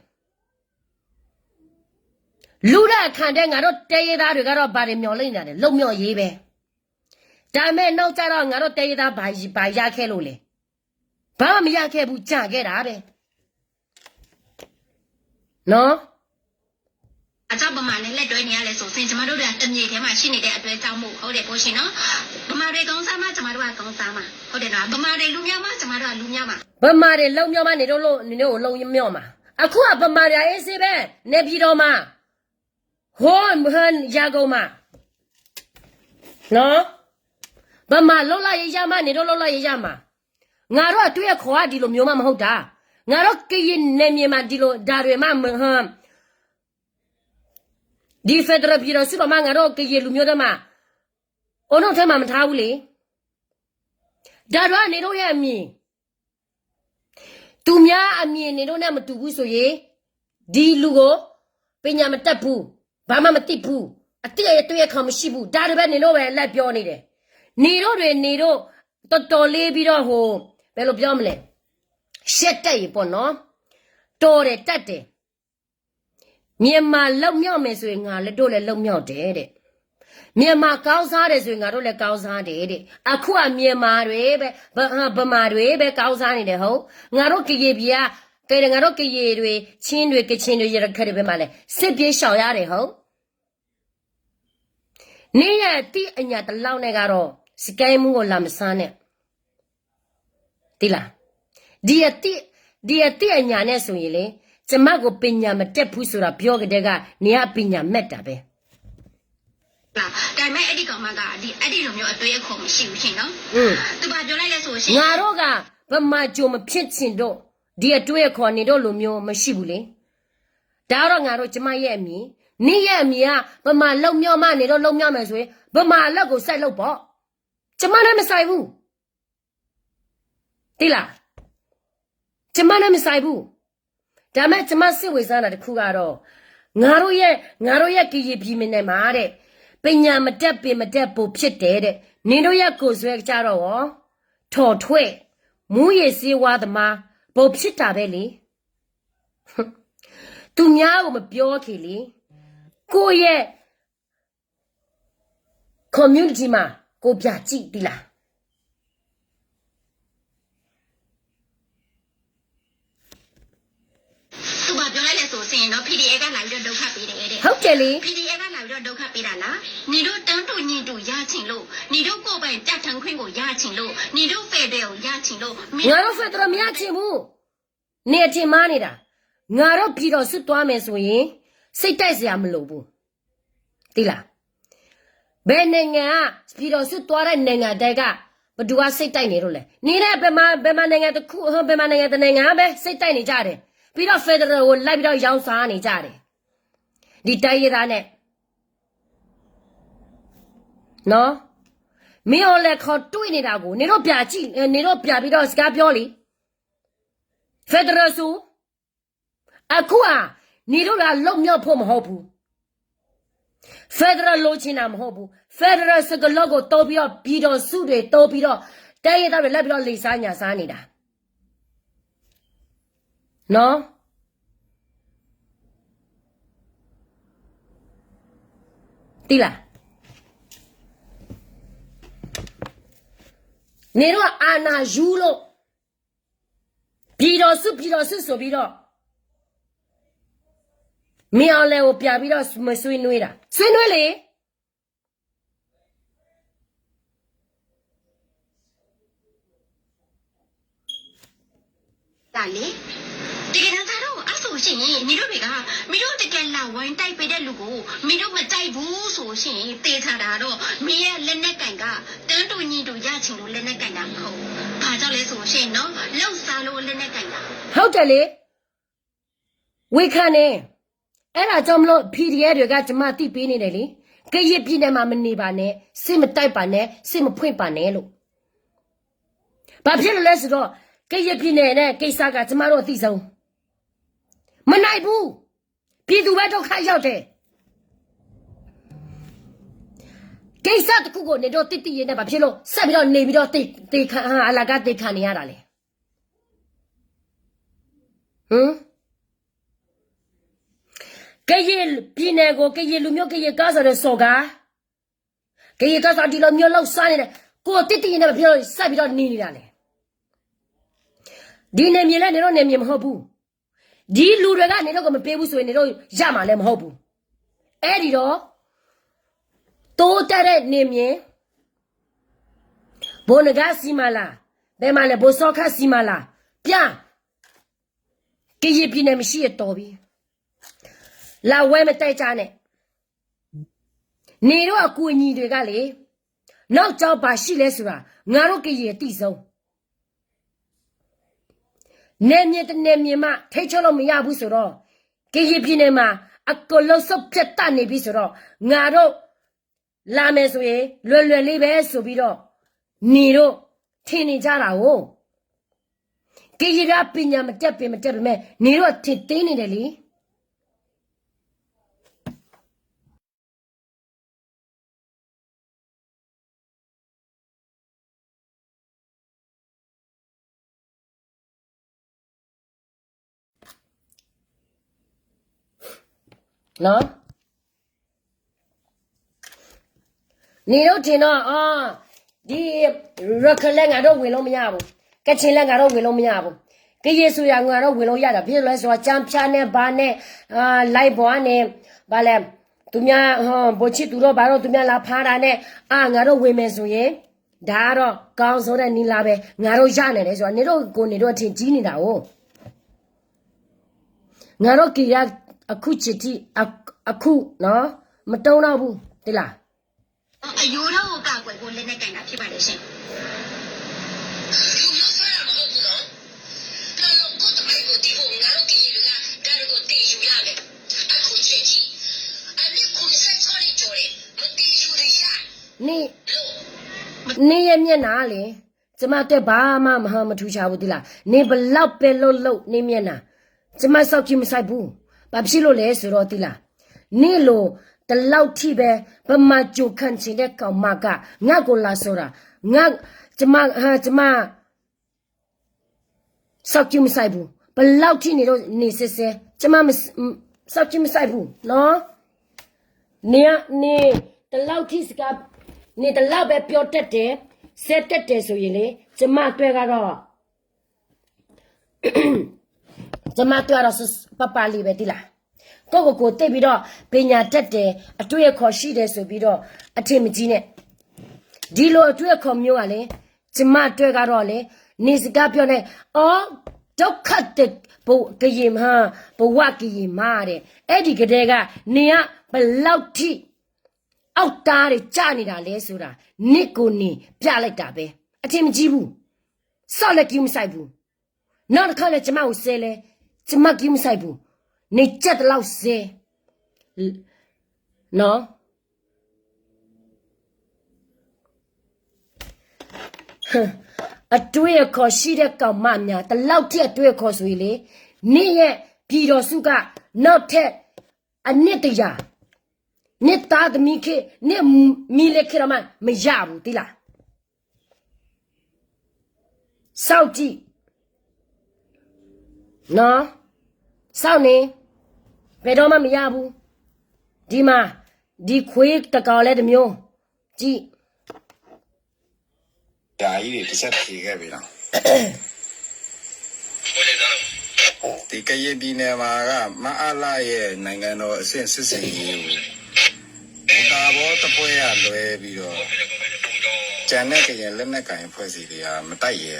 လုတဲ့အခါတည်းငါတို့တိုင်းရင်းသားတွေကတော့ဘာတွေမျှော်လင့်နေတာလဲလွတ်မြောက်ရေးပဲဒါမဲ့နောက်ကျတော့ငါတို့တိုင်းရင်းသားဘာဘာရခဲ့လို့လဲဘာမှမရခဲ့ဘူးကြာခဲ့တာပဲနော် အကြောင်းဗမာနဲ့လက်တွဲနေရလဲဆိုရင်ကျမတို့တွေကတမြေထဲမှာရှိနေတဲ့အတွက်ကြောင့်မို့ဟုတ်တယ်ပေါ့ရှင်နော်ဗမာတွေကောင်းစားမှကျမတို့ကကောင်းစားမှာဟုတ်တယ်နော်ဗမာတွေလူမျိုးမှကျမတို့ကလူမျိုးမှာဗမာတွေလုံမြောက်မှနေတော့လို့နေတော့လုံမြောက်မှာအခုကဗမာတွေအေးဆေးပဲနေပြည်တော်မှာဟိုးဟန်ရန်ကုန်မှာနော်ဗမာလုံလောက်ရရမှနေတော့လုံလောက်ရရမှာငါတို့အတွေ့အခေါ်ကဒီလိုမျိုးမှမဟုတ်တာငါတို့ကရင်နယ်မြေမှာဒီလိုဒါတွေမှမဟန်ဒီ federal ပြည်တော်စုတော်မှငါတို့ကရင်လူမျိုးတွေမှာအုံနောက်ထဲမှာမထားဘူးလေဒါတော့နေတော့ရဲ့အမည်သူများအမည်နေတော့နဲ့မတူဘူးဆိုရင်ဒီလူကိုပညာမတတ်ဘူးဘာမှမသိဘူးအသိအတွေ့အခါမရှိဘူးဒါတွေပဲနေတော့ပဲလိုက်ပြောနေတယ်နေတော့တွေနေတော့တော်တော်လေးပြီးတော့ဟိုဘယ်လိုပြောမလဲရှက်တက်ရင်ပေါ့နော်တော်တယ်တတ်တယ်မြန်မာလွတ်မြောက်မယ်ဆိုရင်ငါလည်းတို့လည်းလွတ်မြောက်တယ်တဲ့မြန်မာကောင်းစားတယ်ဆိုရင်ငါတို့လည်းကောင်းစားတယ်တဲ့အခုကမြန်မာတွေပဲဗမာတွေပဲကောင်းစားနေတယ်ဟုတ်ငါတို့ကရင်ပြည်ကကဲတယ်ငါတို့ကရင်တွေချင်းတွေကချင်တွေရခိုင်တွေပဲမှာလဲစစ်ပြေးရှောင်ရတယ်ဟုတ်နေရတိအညာတလောက်နဲ့ကတော့စကဲမူကိုလာမစားနဲ့ သိလားဒီအတိဒီအတိအညာနဲ့ဆိုရင်လေကျမကိုပညာမတတ်ဘူးဆိုတာပြောကြတဲ့ကနေအပညာမဲ့တာပဲဒါပေမဲ့အဲ့ဒီကောင်မကဒီအဲ့ဒီလိုမျိုးအတွေးအခေါ်မရှိဘူးရှင်နော်သူဘာပြောလိုက်လဲဆိုရှင်ငါတို့ကဗမာကြိုမဖြစ်ချင်တော့ဒီအတွေးအခေါ်နေတော့လိုမျိုးမရှိဘူးလေဒါတော့ငါတို့ကျမရဲ့အမည်နင့်ရဲ့အမည်ကဗမာလုံမြောက်မှနေတော့လုံမြောက်မယ်ဆိုရင်ဗမာအလုပ်ကိုစိုက်လုပ်ပေါ့ကျမနဲ့မဆိုင်ဘူးသိလားကျမနဲ့မဆိုင်ဘူးဒါမဲ့ကျမစိတ်ဝင်စားတာတစ်ခုကတော့ငါတို့ရဲ့ငါတို့ရဲ့ကရင်ပြည်နယ်မှာတဲ့ပညာမတတ်ပင်မတတ်ပိုဖြစ်တယ်တဲ့နင်တို့ရဲ့ကိုယ်စွဲကြတော့ရောထော်ထွဲ့မူးယစ်ဆေးဝါးသမားပိုဖြစ်တာပဲလေသူများကိုမပြောခင်လေကိုယ့်ရဲ့ community မှာကိုပြကြည့်သီလားသူဘာပြောလိုက်လဲဆို ဆိုရင်တော့ PDF ကလာပြီးတော့ဒုက္ခပေးတယ်တဲ့။ ဟုတ်တယ်လေ။ PDF ကလာပြီးတော့ဒုက္ခပေးတာလား။ နင်တို့တန်းတူညီတူရချင်လို့၊ နင်တို့ကိုယ်ပိုင်ပြဋ္ဌာန်းခွင့်ကိုရချင်လို့၊ နင်တို့ federal ကိုရချင်လို့၊ မင်းတို့ federal မရချင်ဘူး။ နင်အထင်မှားနေတာ။ ငါတို့ပြည်ထောင်စုသွားမယ်ဆိုရင် စိတ်တိုက်စရာမလိုဘူး။ သိလား။ ဘယ်နိုင်ငံက ပြည်ထောင်စုသွားတဲ့နိုင်ငံတိုင်းက ဘယ်သူကစိတ်တိုက်နေလို့လဲ။ နင်လည်း ဗမာနိုင်ငံတစ်ခု ဗမာနိုင်ငံတစ်နိုင်ငံပဲ စိတ်တိုက်နေကြတယ်။ ပြီးတော့ federal ကိုလိုက်ပြီးတော့ရောင်းစားနေကြတယ်။ ဒီတိုင်းရင်းသားနဲ့ နော်။ မင်းအောင်လှိုင်ခေါ်တွေ့နေတာကို နင်တို့ပြန်ကြည့် နင်တို့ပြန်ပြီးတော့စကားပြောလေ။ federal ဆို အခုဟာ နင်တို့ကလွတ်မြောက်ဖို့မဟုတ်ဘူး။ federal လိုချင်တာမဟုတ်ဘူး။ federal စကားလုံးကိုသုံးပြီးတော့ ပြည်ထောင်စုတွေသုံးပြီးတော့ တိုင်းရင်းသားတွေလိုက်ပြီးတော့လိမ်စားညံစားနေတာ နော်။ သိလား။ နင်တို့ကအာဏာယူလို့ ပြည်ထောင်စု ပြည်ထောင်စုဆိုပြီးတော့ မင်းအောင်လှိုင်ကိုပြန်ပြီးတော့ မဆွေးနွေးတာ။ ဆွေးနွေးလေ။ ဒါလေ။ တကယ်တမ်းကျတော့ အဲ့ဆိုရှင် နင်တို့တွေက မင်းတို့တကယ်လာဝိုင်းတိုက်ပေးတဲ့လူကို မင်းတို့မကြိုက်ဘူးဆိုရှင် သေချာတာတော့ မင်းရဲ့လက်နက်ကိုင်က တန်းတူညီတူရချင်လို့လက်နက်ကိုင်တာမဟုတ်ဘူး။ ဘာကြောင့်လဲဆိုရှင်နော် လှုပ်ရှားလို့လက်နက်ကိုင်တာ။ ဟုတ်တယ်လေ။ ဝေခါန့ၣ် အဲ့ဒါကြောင့်မလို့ PDF တွေက ကျမသိပေးနေတယ်လေ။ ကရင်ပြည်နယ်မှာမနေပါနဲ့ စစ်မတိုက်ပါနဲ့ စစ်မဖွင့်ပါနဲ့လို့။ ဘာဖြစ်လို့လဲဆိုတော့ ကရင်ပြည်နယ်နဲ့ကိစ္စက ကျမတို့အသိဆုံး မနိုင်ဘူး။ ပြည်သူပဲဒုက္ခရောက်တယ်။ ကိစ္စတစ်ခုကိုနင်တို့သိသိရင်နဲ့ ဘာဖြစ်လို့ဆက်ပြီးတော့နေပြီးတော့သေသေခံအလကားသေခံနေရတာလဲ။ ဟမ်။ ကရင်ပြည်နယ်ကို ကရင်လူမျိုး ကရင်ကောင်းဆောင်တွေစော်ကား ကရင်ကောင်းဆောင်ဒီလိုမျိုးလှုပ်ရှားနေတယ် ကိုယ်သိသိရင်နဲ့ ဘာဖြစ်လို့ဆက်ပြီးတော့နေနေတာလဲ။ ဒီနယ်မြေလည်းနင်တို့နယ်မြေမဟုတ်ဘူး။ ဒီလူတွေကနင်တို့ကမပေးဘူးဆိုရင် နင်တို့ရမှာလည်းမဟုတ်ဘူး။ အဲ့ဒီတော့ တိုးတက်တဲ့နယ်မြေ ဘိုနဂါစီမလာ ဘယ်မှာလဲ ဘိုစောခစီမလာ ပြ ကရင်ပြည်နယ်မရှိအတော်ပြီ။ လာဝဲမတိုက်ကြနဲ့။ နင်တို့အကူအညီတွေကလေ နောက်ကြောင်းဘာရှိလဲဆိုတာ ငါတို့ကရင်အသိဆုံး။ နယ်မြေတစ်နယ်မြေမှ ထိန်းချုပ်လို့မရဘူးဆိုတော့ ကရင်ပြည်နယ်မှာ အကုန်လုံးဆုံးဖြတ်တတ်နေပြီဆိုတော့ ငါတို့လာမယ်ဆိုရင် လွယ်လွယ်လေးပဲဆိုပြီးတော့ နင်တို့ထင်နေကြတာကို ကရင်ကပညာမတတ်ပင်မတတ်ပေမဲ့ နင်တို့ကထင်သေးနေတယ်လေ။ နော်။ နင်တို့ထင်တော့ အီ ဒီရခိုင်လည်းငါတို့ဝင်လို့မရဘူး။ ကချင်လည်းငါတို့ဝင်လို့မရဘူး။ ကရင်ဆိုရင်ငါတို့ဝင်လို့ရတယ်။ ဘာဖြစ်လို့လဲဆိုတော့ ကျားဖြန့်နဲ့ဘာနဲ့ အာ live ပေါ်ကနေ ဘာလဲ သူများ ဟို ဗိုလ်ချစ်သူတို့ဘာတို့ သူများလာဖမ်းတာနဲ့ အာ ငါတို့ဝင်မယ်ဆိုရင် ဒါကတော့ကောင်းဆုံးတဲ့နည်းလမ်းပဲ။ ငါတို့ရနိုင်တယ်ဆိုတော့ နင်တို့ကိုယ်နင်တို့အထင်ကြီးနေတာကို ငါတို့ကရင်အခုချိန်ထိ အခုနော် မတုံ့တော့ဘူး သိလား။ အရိုးတို့ကိုကာကွယ်ဖို့လက်နက်ကိုင်တာဖြစ်ပါတယ်ရှင်။ လူမျိုးစွဲတာမဟုတ်ဘူးနော်။ ဒီလိုကိုယ့်သမိုင်းကိုသိဖို့ ငါတို့ကရင်တွေကဒါတွေကိုသင်ယူရမယ်။ အခုချိန်ထိ အနှစ်ခုနှစ်ဆယ့်ခြောက်နှစ်ကျော်တယ်။ မသင်ယူရ နင်ရဲ့မျက်နှာလေ ကျမအတွက်ဘာမှမထူးခြားဘူး သိလား။ နင်ဘယ်လောက်ပဲလုပ်လုပ် နင်မျက်နှာ ကျမစောင့်ကြည့်မဆိုင်ဘူး။ ဘာဖြစ်လို့လဲဆိုတော့ သိလား နင်လိုဒီလောက်ထိပဲ ဗမာကြိုခန့်ချင်တဲ့ကောင်မက ငါ့ကိုလာဆိုတာ ငါ ကျမ ကျမ စောင့်ကြည့်မဆိုင်ဘူး။ ဘယ်လောက်ထိနေတော့နေစဲစဲ ကျမမ စောင့်ကြည့်မဆိုင်ဘူးနော်။ နင်က နင်ဒီလောက်ထိစကား နင်ဒီလောက်ပဲပြောတတ်တယ် စဲတတ်တယ်ဆိုရင်လေ ကျမအတွက်ကတော့ ယမၤတွဲဒီးပပာ်လံာ်ဝဲတံၢ်လၢ်, ကိၣ်ကကိးသ့ၣ်ဘံဒီး ပညာတတ်တယ်, အတွေးအခေါ်ရှိတယ်ဆိုပြီးတော့ အထင်မကြီးနဲ့, ဒီလိုအတွေးအခေါ်မျိုးကလည်း ကျမအတွက်ကတော့လေ, နေစကားပြောနေ, အော်, ဒုက္ခသည်, ကရင်မ, ဘဝကရင်မတဲ့, အဲ့ဒီကတည်းက နေက ဘယ်လောက်ထိ အောက်တားတွေကျနေတာလဲဆိုတာ နင့်ကိုယ်နင်ပြလိုက်တာပဲ. အထင်မကြီးဘူး. စောင့်လည်း ဂရုမစိုက်ဘူး. နောက်တစ်ခါလည်း ကျမကိုဆဲလဲ, ကျမ ဂရုမစိုက်ဘူး. နေကြက်သလောက်ဆဲ, နော်. အတွေးအခေါ်ရှိတဲ့ကောင်မများ, ဒီလောက်ထိအတွေးအခေါ်ဆိုရင်လေ, နင့်ရဲ့ပြည်ထောင်စုက နောက်ထပ်အနှစ်တစ်ရာ, နင့်သားသမီးခေတ်, နင့်မီးလၢခေတ်တော့မှ မရဘူး, သိလား. စောင့်ကြည့်, နော်, စောင့်နေ, ဘယ်တော့မှမရဘူး. ဒီမှာ, ဒီခွေးတကောင်လည်းတစ်မျိုး, ကြည့်. ဒါကြီးတွေတစ်ချက်ဖြေခဲ့ပြီနော်. ဒီကရင်ပြည်နယ်မှာက မအလရဲ့နိုင်ငံတော်အဆင့်စစ်ဆင်ရေးကို ပူတာဘောတပွဲကလွဲပြီးတော့ ကျန်တဲ့ကရင်လက်နက်ကိုင်အဖွဲ့အစည်းတွေက မတိုက်ရဲ,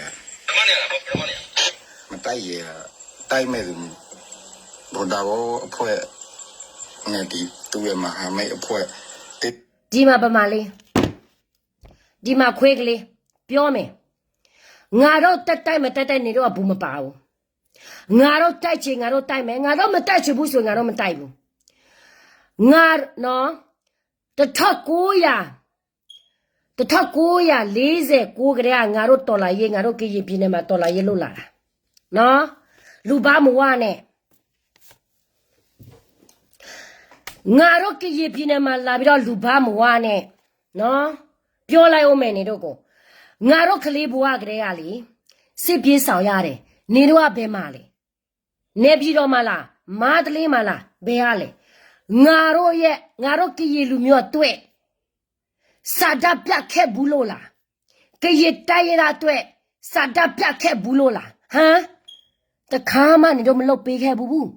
မတိုက်ရဲ, တိုက်မဲ့သူ, ပူတာဘောအဖွဲ့နဲ့ဒီသူ့ရဲ့မဟာမိတ်အဖွဲ့, ဒီမှာဗမာလေး, ဒီမှာခွေးကလေး, ပြောမယ်. ငါတို့တက်တိုက်မတက်တိုက် နင်တို့အပူၤမပါဘူး. ငါတို့တိုက်ချင် ငါတို့တိုက်မယ်. ငါတို့မတိုက်ချင်ဘူးဆို ငါတို့မတိုက်ဘူး. ငါ, နော်, တစ်ထောင့်ကိုးရာ, တစ်ထောင့်ကိုးရာလေးဆယ့်ကိုးကတည်းက ငါတို့တော်လှန်ရေး, ငါတို့ကရင်ပြည်နယ်မှာ တော်လှန်ရေးလုပ်လာတာ. နော်, လူဘာမဝါနဲ့ ငါတို့ကရင်ပြည်နယ်မှာလာပြီးတော့ လူဘာမဝါနဲ့, နော်, ပြောလိုက်ဦးမယ် နင်တို့ကို. ငါတို့ကလေးဘဝကတည်းကလေ, စစ်ပြေးရှောင်ရတယ်. နင်တို့ကဘယ်မှာလဲ? နေပြည်တော်မှာလား? မန္တလေးမှာလား? ဘယ်ကလဲ? ငါတို့ရဲ့, ငါတို့ကရင်လူမျိုးအတွက် ဆန္ဒပြခဲ့ဘူးလို့လား? ကရင်တိုင်းရင်းသားအတွက် ဆန္ဒပြခဲ့ဘူးလို့လား? ဟမ်? တစ်ခါမှနင်တို့မလုပ်ပေးခဲ့ဘူးဘူး.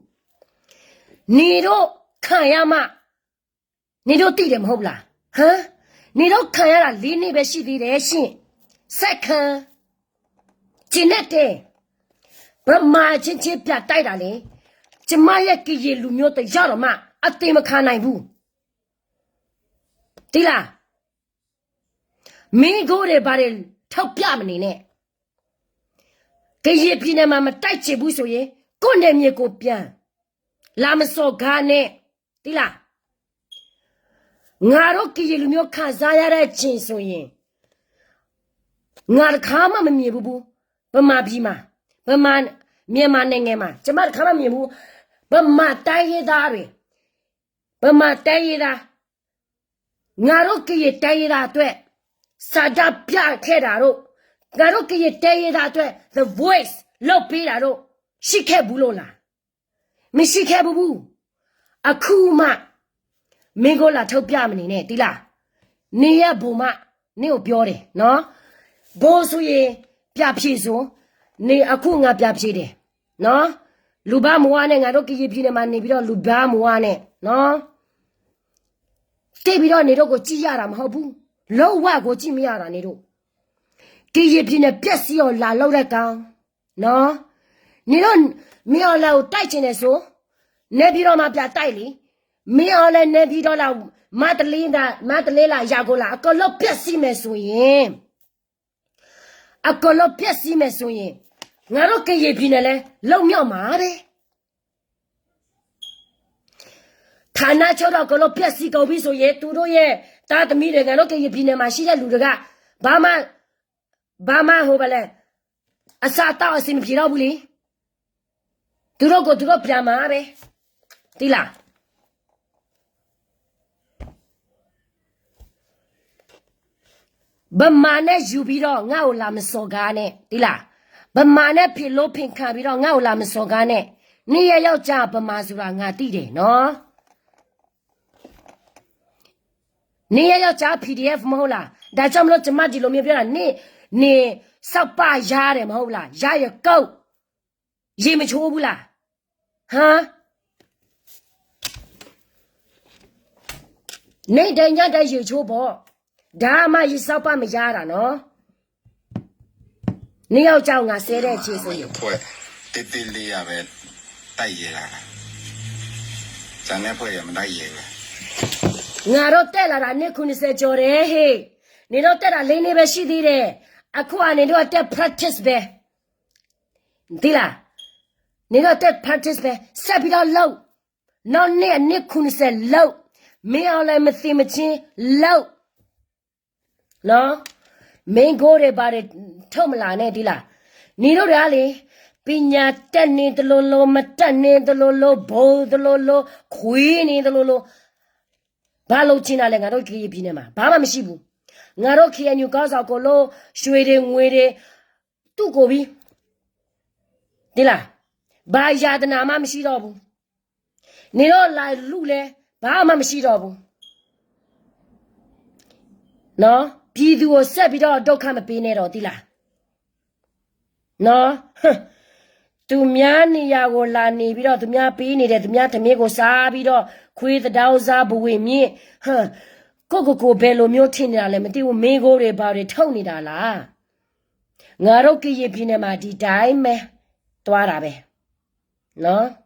နင်တို့ခံရမှ နင်တို့သိတယ်မဟုတ်လား? ဟမ်? နင်တို့ခံရတာလေးနှစ်ပဲရှိသေးတယ်ရှင့်. စက္ကန့်, ကျင်နဲ့တဲ, ဗမာချင်းချင်းပြန်တိုက်တာလေ, ကျမရဲ့ကရင်လူမျိုးတစ်ယောက်တောင်မှ အသေမခံနိုင်ဘူး. သိလား? မင်းကိုယ်တွေဘာတွေထောက်ပြမနေနဲ့. ကရင်ပြည်နယ်မှာမတိုက်ချင်ဘူးဆိုရင် ကိုယ့်နယ်မြေကိုပြန်, လာမစော်ကားနဲ့. သိလား? ငါတို့ကရင်လူမျိုးခံစားရတဲ့အချိန်ဆိုရင် ငါတစ်ခါမှမမြင်ဘူးဘူး. ဗမာပြည်မှာ, ဗမာ, မြန်မာနိုင်ငံမှာ ကျမတစ်ခါမှမမြင်ဘူး. ဗမာတိုင်းရင်းသားတွေ, ဗမာတိုင်းရင်းသား, ငါတို့ကရင်တိုင်းရင်းသားအတွက် ဆန္ဒပြခဲ့တာတို့, ငါတို့ကရင်တိုင်းရင်းသားအတွက် The Voice လုပ်ပေးတာတို့ ရှိခဲ့ဘူးလို့လား? မရှိခဲ့ဘူးဘူး. အခုမှ မင်းကိုလာထုတ်ပြမနေနဲ့, သိလား? နေရဘုံမှ နေကိုပြောတယ်နော်. ဘိုးဆိုရင် ပြဖြေဆို, နေအခုငါပြဖြေတယ်နော်. လူဘာမဝါနဲ့ ငါတို့ကရင်ပြည်နယ်မှာနေပြီးတော့ လူဘာမဝါနဲ့နော်. သိပ်ပြီးတော့နေတို့ကိုကြည့်ရတာမဟုတ်ဘူး. လုံးဝကိုကြည့်မရတာနေတို့. ကရင်ပြည်နယ်ပျက်စီးအောင်လာလုပ်တဲ့ကောင်နော်. နေတို့ မင်းအောင်လှိုင်ကိုတိုက်ချင်တယ်ဆို, နေပြည်တော်မှာပြန်တိုက်လေ. မင်းအောင်လှိုင် နေပြည်တော်လာ, မန္တလေးလာ, မန္တလေးလာ, ရန်ကုန်လာ, အကုန်လုံးပျက်စီးမယ်ဆိုရင်, အကုန်လုံးပျက်စီးမယ်ဆိုရင်, ငါတို့ကရင်ပြည်နယ်လည်း လွတ်မြောက်မှာပဲ. ဌာနချုပ်တော့ အကုန်လုံးပျက်စီးကုန်ပြီဆိုရင်, သူတို့ရဲ့သားသမီးတွေ, ငါတို့ကရင်ပြည်နယ်မှာရှိတဲ့လူတွေက ဘာမှ, ဘာမှဟိုဘာလဲ, အစားအသောက်အဆင်မပြေတော့ဘူးလေ. သူတို့ကိုယ်သူတို့ပြန်မှာပဲ. သိလား? ဗမာနဲ့ယူပြီးတော့ ငါ့ကိုလာမစော်ကားနဲ့, သိလား? ဗမာနဲ့ဖင်လို့ဖင်ခံပြီးတော့ ငါ့ကိုလာမစော်ကားနဲ့. နေရယောက်ျားဗမာဆိုတာ ငါသိတယ်နော်. နေရယောက်ျား PDF မဟုတ်လား? ဒါကြောင့်မလို့ ကျမဒီလိုမျိုးပြောတာ, နေ, နေစောက်ပရတယ်မဟုတ်လား? ရရကုတ်, ရေမချိုးဘူးလား? ဟါ, နဒဲညါဒဲယုာ်ဆိဘီ, ဒါမှယစီပမယါဒၣ်နီၤ, နယီၢ်ကၠီငါစဲဒဲးဆ့ဆိယ တ့တ့လံယၤဝဲ, တၢ်ယဲၢ်လၢ်, တၢ်နဲၣ်ဖှဲၣ်ယဲၢ်မတၢ်ယဲၢ်လၢ်, နၤဒိးတဲလၢ်ဒၣ်န့ၢ်ခူနစဲးကၠီၤဒဲးဟ့ၣ်, နဒိးတဲဒၣ်လၢန့ၣ်ဘဲဆံသံဒဲး, အခိၣ်အန့ၣ်ဒိးတဲ practice ဘဲ သ့လၢ်, နဒိးတဲ practice ဘဲ, စဲးဖံးထီၣ်လၢ, နီၢ်န့ၢ်အန့ၢ်ခူနစဲးလၢ, မ့ၢ်အီၤလၢမသ့မ့ၢ်ဆ့လၢ မ့ၢ်ကိၢ်ဒံးဘၣ်ဒံး ထိၣ်မလၢ်န့ၣ်ဒ်လၢ်, နံၤဒိၣ်ဒၣ်လံ, ပညာတတ်န့ၢ်တလိၤလိၤ မတတ်န့ၢ်တလိၤလိၤ ဘိတလိၤလိၤ ခွံန့ၢ်တလိၤလိၤ, ဘၣ်လိၣ်ဆ့ၣ်နၤလဲၣ် ငါဒိၣ်ကယံာ်ပံၤန့ၣ်မး ဘၣ်မးမ့ၢ်ဆံပူၤ, ငါဒိၣ်ခံအညူၣ်ကီၢ်စီၤကိးလိ ရွှေတွေငွေတွေ တူၢ်ကိးဘံ ဒ်လၢ်, ဘၣ်ယၤတနၤမးမ့ၢ်ဆံဒီးပူၤ, နံၤဒိၣ်လၢလူၢ်လဲၣ် ဘၣ်မးမ့ၢ်ဆံဒီးပူၤ, ပြည်သူကိုဆက်ပြီးတော့ဒုက္ခမပေးနဲ့တော့ သိလား, နော်, သူများနေရာကိုလာနေပြီးတော့ သူများပေးနေတယ် သူများထမင်းကိုစားပြီးတော့ ခွေးသဒၢစားဘဝင်မြင့် ကိုယ့်ကိုယ်ကိုယ်ဘယ်လိုမျိုးထင်နေတာလဲမသိဘူး မင်းကိုယ်တွေဘာတွေထုတ်နေတာလား, ငါတို့ကရင်ပြည်နယ်မှာဒီတိုင်းပဲ သွားတာပဲ နော်.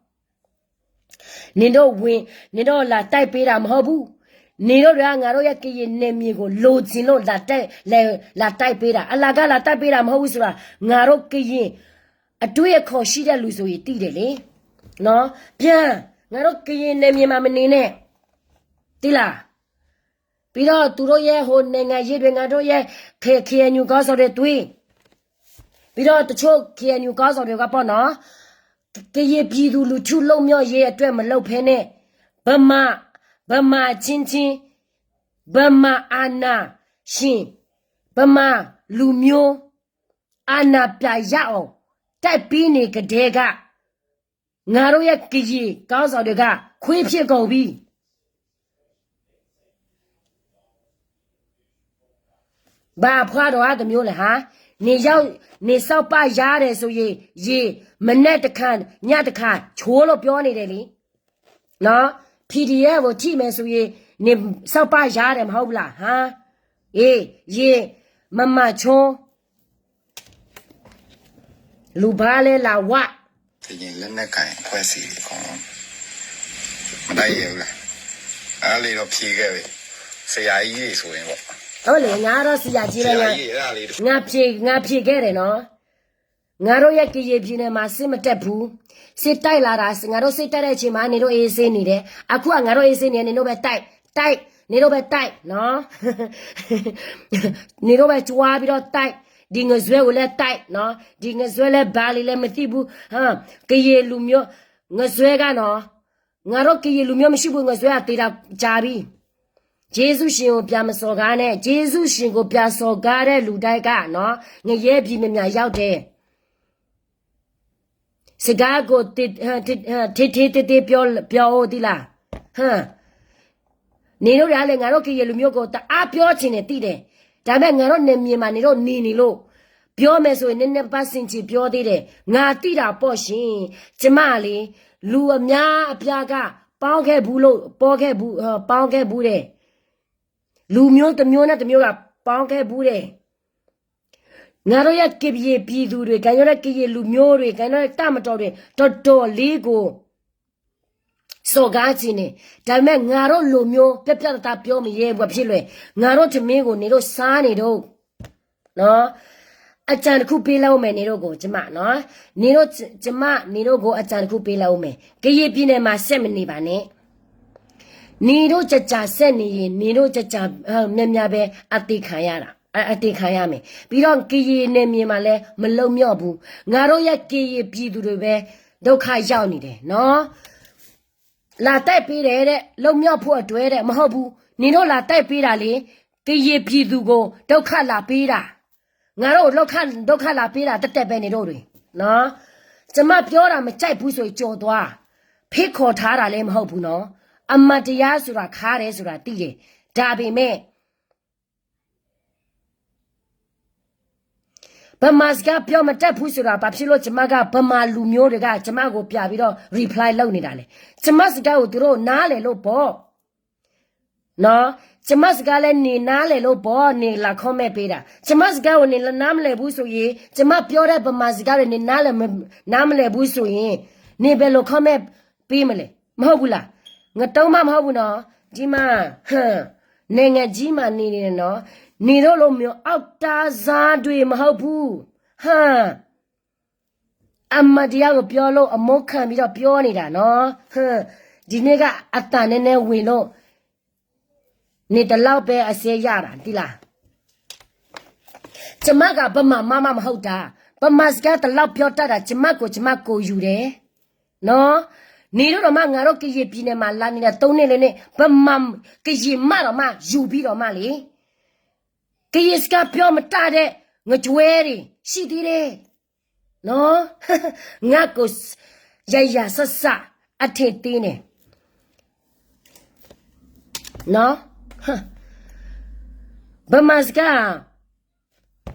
နင်တို့ဝင်, နင်တို့လာတိုက်ပေးတာမဟုတ်ဘူး. နင်တို့တွေက ငါတို့ရဲ့ကရင်နယ်မြေကို လိုချင်လို့ လာတိုက်, လာ, လာတိုက်ပေးတာ. အလကား လာတိုက်ပေးတာမဟုတ်ဘူးဆိုတာ ငါတို့ကရင်အတွေးအခေါ်ရှိတဲ့လူဆိုရင်သိတယ်လေ. နော်. ပြန်, ငါတို့ကရင်နယ်မြေမှာမနေနဲ့. သိလား. ပြီးတော့ သူတို့ရဲ့ဟိုနိုင်ငံရေးတွေ ငါတို့ရဲ့ K-, KNU ခေါင်းဆောင်တွေတွေ့. ပြီးတော့ တချို့ KNU ခေါင်းဆောင်တွေကပေါ့နော်, ကရင်ပြည်သူလူထုလွတ်မြောက်ရေးအတွက်မလုပ်ဘဲနဲ့ ဗမာ, ဗမာအချင်းချင်း, ဗမာအာဏာရှင်, ဗမာလူမျိုး အာဏာပြန်ရအောင် တိုက်ပေးနေကတည်းက ငါတို့ရဲ့ကရင်ခေါင်းဆောင်တွေက ခွေးဖြစ်ကုန်ပြီ. ဘာဖွားတော့တမျိုးလဲဟာ, နေရောက်, နေစောက်ပားရတယ်ဆိုရင်, ရေ, မနက်တစ်ခါ, ညတစ်ခါ, ချိုးလို့ပြောနေတယ်လေ. နော်, PDF ကိုထိမယ်ဆိုရင်, နေစောက်ပားရတယ်မဟုတ်ဘူးလား, ဟာ. အေး, ရေ, မမချိုး လူဘာလဲလာဝ, ကရင်လက်နက်ကိုင်အဖွဲ့အစည်းတွေအကုန်လုံး မတိုက်ရဲဘူးလား, အဲ့လေတော့ဖြေခဲ့ပြီ, ဆရာကြီးတွေဆိုရင်ပေါ့, ဟုတ်လေ, ငါတော့ဆရာကြီးပဲ, ဆရာကြီးတွေ, အဲ့ဒါလေးတွေ, ငါဖြေ, ငါဖြေခဲ့တယ်နော်. ငါတို့ရဲ့ကရင်ပြည်နယ်မှာစစ်မတက်ဘူး, စစ်တိုက်လာတာ, ငါတို့စစ်တက်တဲ့အချိန်မှာ နင်တို့အေးဆေးနေတယ်, အခုကငါတို့အေးဆေးနေတယ်, နင်တို့ပဲတိုက်, တိုက်, နင်တို့ပဲတိုက်နော်. နင်တို့ပဲကြွားပြီးတော့တိုက်, ဒီငစွဲကိုလည်းတိုက်နော်, ဒီငစွဲလည်းဘာလဲလည်းမသိဘူး, ဟာ, ကရင်လူမျိုး, ငစွဲကနော်, ငါတို့ကရင်လူမျိုးမရှိဘူး, ငစွဲကသေတာကြာပြီ. ကျေးဇူးရှင်ကိုပြန်မစော်ကားနဲ့, ကျေးဇူးရှင်ကိုပြန်စော်ကားတဲ့လူတိုင်းကနော်, ငရဲပြည်များများရောက်တယ်. စကားကို ထဲထဲထဲထဲပြော, ပြောဦးသီးလၢ်, နင်တို့တွေကလည်း ငါတို့ကရင်လူမျိုးကို တအားပြောချင်တယ် သိတယ်. ဒါပေမဲ့ ငါတို့နယ်မြေမှာ နင်တို့နေနေလို့ ပြောမယ်ဆိုရင် နည်းနည်းပါးပါး ဆင်ခြင်ပြောသေးတယ်. ငါသိတာပေါ့ရှင်, ကျမလေ, လူအများအပြားက ပေါင်းခဲ့ဘူးလို့, ပေါင်းခဲ့ဘူး, ပေါင်းခဲ့ဘူးတယ်. လူမျိုးတစ်မျိုးနဲ့တစ်မျိုးက ပေါင်းခဲ့ဘူးတယ်. ငါတို့ရဲ့ကရင်ပြည်သူတွေ, ကရင်, ကရင်လူမျိုးတွေ, ကရင်တပ်မတော်တွေ တော်တော်လေးကို စော်ကားချင်တယ်. ဒါပေမဲ့ ငါတို့လူမျိုး ပြတ်ပြတ်သားသား ပြောမရဲဘူး. ဘာဖြစ်လဲ? ငါတို့ထမင်းကို နင်တို့စားနေတော့, နော်, အကြံတစ်ခုပေးလိုက်ဦးမယ် နင်တို့ကို ကျမ, နော်, နင်တို့, ကျမ, နင်တို့ကို အကြံတစ်ခုပေးလိုက်ဦးမယ်. ကရင်ပြည်နယ်မှာ ဆက်မနေပါနဲ့. နင်တို့ကျကျဆက်နေရင် နင်တို့ကျကျ, များများပဲ အသေခံရတာ, အ, အသေခံရမယ်. ပြီးတော့ ကရင်နယ်မြေမှာလည်း မလွတ်မြောက်ဘူး. ငါတို့ရဲ့ကရင်ပြည်သူတွေပဲ ဒုက္ခရောက်နေတယ်နော်. လာတိုက်ပေးတယ်တဲ့, လွတ်မြောက်ဖို့အတွက်တဲ့, မဟုတ်ဘူး. နင်တို့လာတိုက်ပေးတာလေ, ကရင်ပြည်သူကို ဒုက္ခလာပေးတာ. ငါတို့ကို ဒုက္ခ, ဒုက္ခလာပေးတာ သက်သက်ပဲ နင်တို့တွေ, နော်. ကျမပြောတာ မကြိုက်ဘူးဆိုရင် ကျော်သွား. ဖိတ်ခေါ်ထားတာလည်း မဟုတ်ဘူးနော်. အမှန်တရားဆိုတာ ခါတယ်ဆိုတာ သိတယ်. ဒါပေမဲ့ ပ ဗမာစကားပြောမတတ်ဘူးဆိုတာ ဘာဖြစ်လို့ကျမက ဗမာလူမျိုးတွေက ကျမကိုပြန်ပြီးတော့ reply လုပ်နေတာလဲ။ ကျမစကားကိုသူတို့နားလည်လို့ပေါ့နော်။ ကျမစကားလည်းနင်နားလည်လို့ပေါ့ နင်လာ comment ပေးတာ။ ကျမစကားကိုနင်နားမလည်ဘူးဆိုရင် ကျမပြောတဲ့ဗမာစကားတွေနင်နားလည်မ- နားမလည်ဘူးဆိုရင် နင်ဘယ်လို comment ပေးမလဲ။ မဟုတ်ဘူးလား။ ငတုံးမမဟုတ်ဘူးနော်။ ကြီးမ ဟမ် နိုင်ငံကြီးမှာနေနေနော်။ နေတို့လိုမျိုးအောက်တန်းစားတွေမဟုတ်ဘူး။ ဟမ် အမှန်တရားကိုပြောလို့ အမိုးခံပြီးတော့ပြောနေတာနော်။ ဟမ် ဒီနေ့ကအသံနည်းနည်းဝင်လို့ နေတလောက်ပဲအစဲရတာ သိလား။ ကျမကဗမာမမမဟုတ်တာ။ ဗမာစကားတလောက်ပြောတတ်တာ ကျမကိုကျမကိုယူတယ်နော်။ နေတို့တော့မှ ငါတို့ကရင်ပြည်နယ်မှာလာနေတာ သုံးနှစ်လေးနှစ် ဗမာကရင်မတော့မှ ယူပြီးတော့မှလေ။ ကရင်စကားပြောမတတ်တဲ့ ငကြွဲတွေ ရှိသေးတယ်နော်။ ငါကို ယယာ်ဆဆ အထင်သေးတယ်နော်။ ဗမာစကား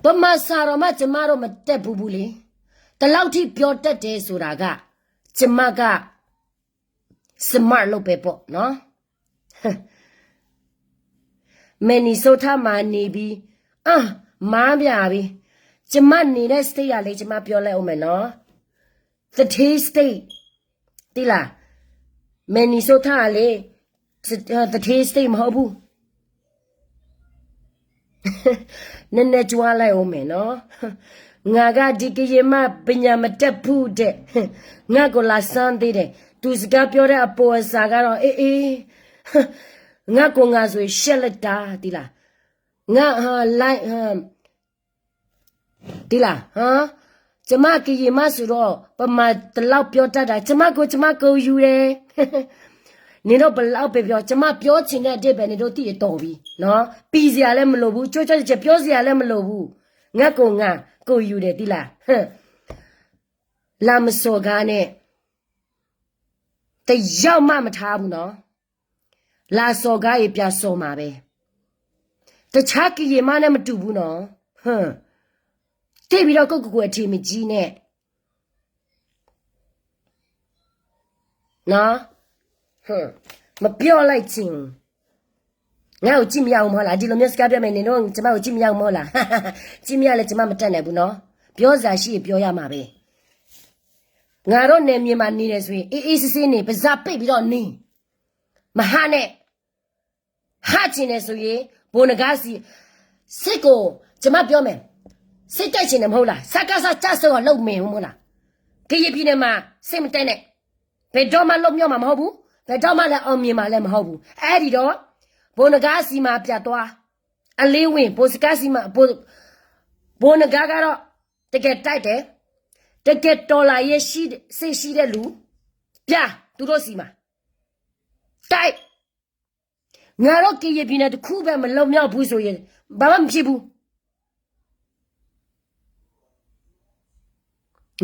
ဗမာစာတော့မှ ကျမတို့မတတ်ဘူးဘူးလေ။ ဒီလောက်ထိပြောတတ်တယ်ဆိုတာက ကျမက smart လုပ်ပဲပေါ့နော်။ Minnesota မှာနေပြီး အာ မားပြန်ပြီ။ ကျမနေတဲ့ state ကလေ ကျမပြောလိုက်အောင်မယ်နော်။ သထေး state သိလား။ Minnesota ကလေ သထေး state မဟုတ်ဘူး။ နည်းနည်းကြွားလိုက်အောင်မယ်နော်။ ငါကဒီကရင်မှပညာမတတ်ဘူးတဲ့။ ငါကိုလာစမ်းသေးတယ်။ သူစကားပြောတဲ့အပိုအစကားတော့ အေးအေး ငါကိုငါဆိုရင်ရှက်လက်တာ သိလား။ ငါ ဟမ် like ဟမ် သိလား ဟမ် ကျမကရင်မဆိုတော့ ဗမာတလောက်ပြောတတ်တာ ကျမကိုကျမကိုယူတယ်။ နင်တို့ဘယ်လောက်ပဲပြော ကျမပြောချင်တဲ့အဓိပ္ပာယ် နင်တို့သိရင်တော်ပြီနော်။ ပီစရာလည်းမလိုဘူး ကြိုးကြိုးကြဲကြဲပြောစရာလည်းမလိုဘူး။ ငါကိုငါကိုယူတယ် သိလား။ ဟမ် လာမစော်ကားနဲ့ တစ်ယောက်မှမထားဘူးနော်။ လာစော်ကားရင်ပြန်စော်မှာပဲ။ တခြားကရင်မနဲ့မတူဘူးနော်။ ဟမ် သိပ်ပြီးတော့ကိုယ့်ကိုယ်ကိုအထင်မကြီးနဲ့နော်။ ဟမ် မပြောလိုက်ချင်ဘူး။ ငါ့ကိုကြည့်မရဘူးမဟုတ်လား။ ဒီလိုမျိုးစကားပြောမယ်နင်တို့ကျမကိုကြည့်မရဘူးမဟုတ်လား။ ကြည့်မရလဲကျမမတတ်နိုင်ဘူးနော်။ ပြောစရာရှိရင်ပြောရမှာပဲ။ ငါတို့နယ်မြေမှာနေတယ်ဆိုရင် အေးအေးဆေးဆေးနေ ပါးစပ်ပိတ်ပြီးတော့နေ။ မဟါနဲ့ ဟါချင်တယ်ဆိုရင် ဘိုနဂါစီ စစ်ကို ကျွန်မပြောမယ် စစ်တိုက်ချင်တယ်မဟုတ်လား။ စကစ ကျဆုံးအောင်လုပ်မယ်မဟုတ်လား။ ကရင်ပြည်နယ်မှာ စစ်မတိုက်နဲ့ ဘယ်တော့မှလွတ်မြောက်မှာမဟုတ်ဘူး။ ဘယ်တော့မှလည်းအောင်မြင်မှာလည်းမဟုတ်ဘူး။ အဲ့ဒီတော့ ဘိုနဂါစီမှာပြန်သွား အလင်းဝင် ဘိုစကါစီမှာ ဘို ဘိုနဂါကတော့ တကယ်တိုက်တယ်။ တကယ်တော်လှန်ရေးရှိ စိတ်ရှိတဲ့လူ ပြ သူတို့ဆီမှာ တိုက် ငါတို့ကရင်ပြည်နယ်တစ်ခုပဲမလွတ်မြောက်ဘူးဆိုရင် ဘာမှမဖြစ်ဘူး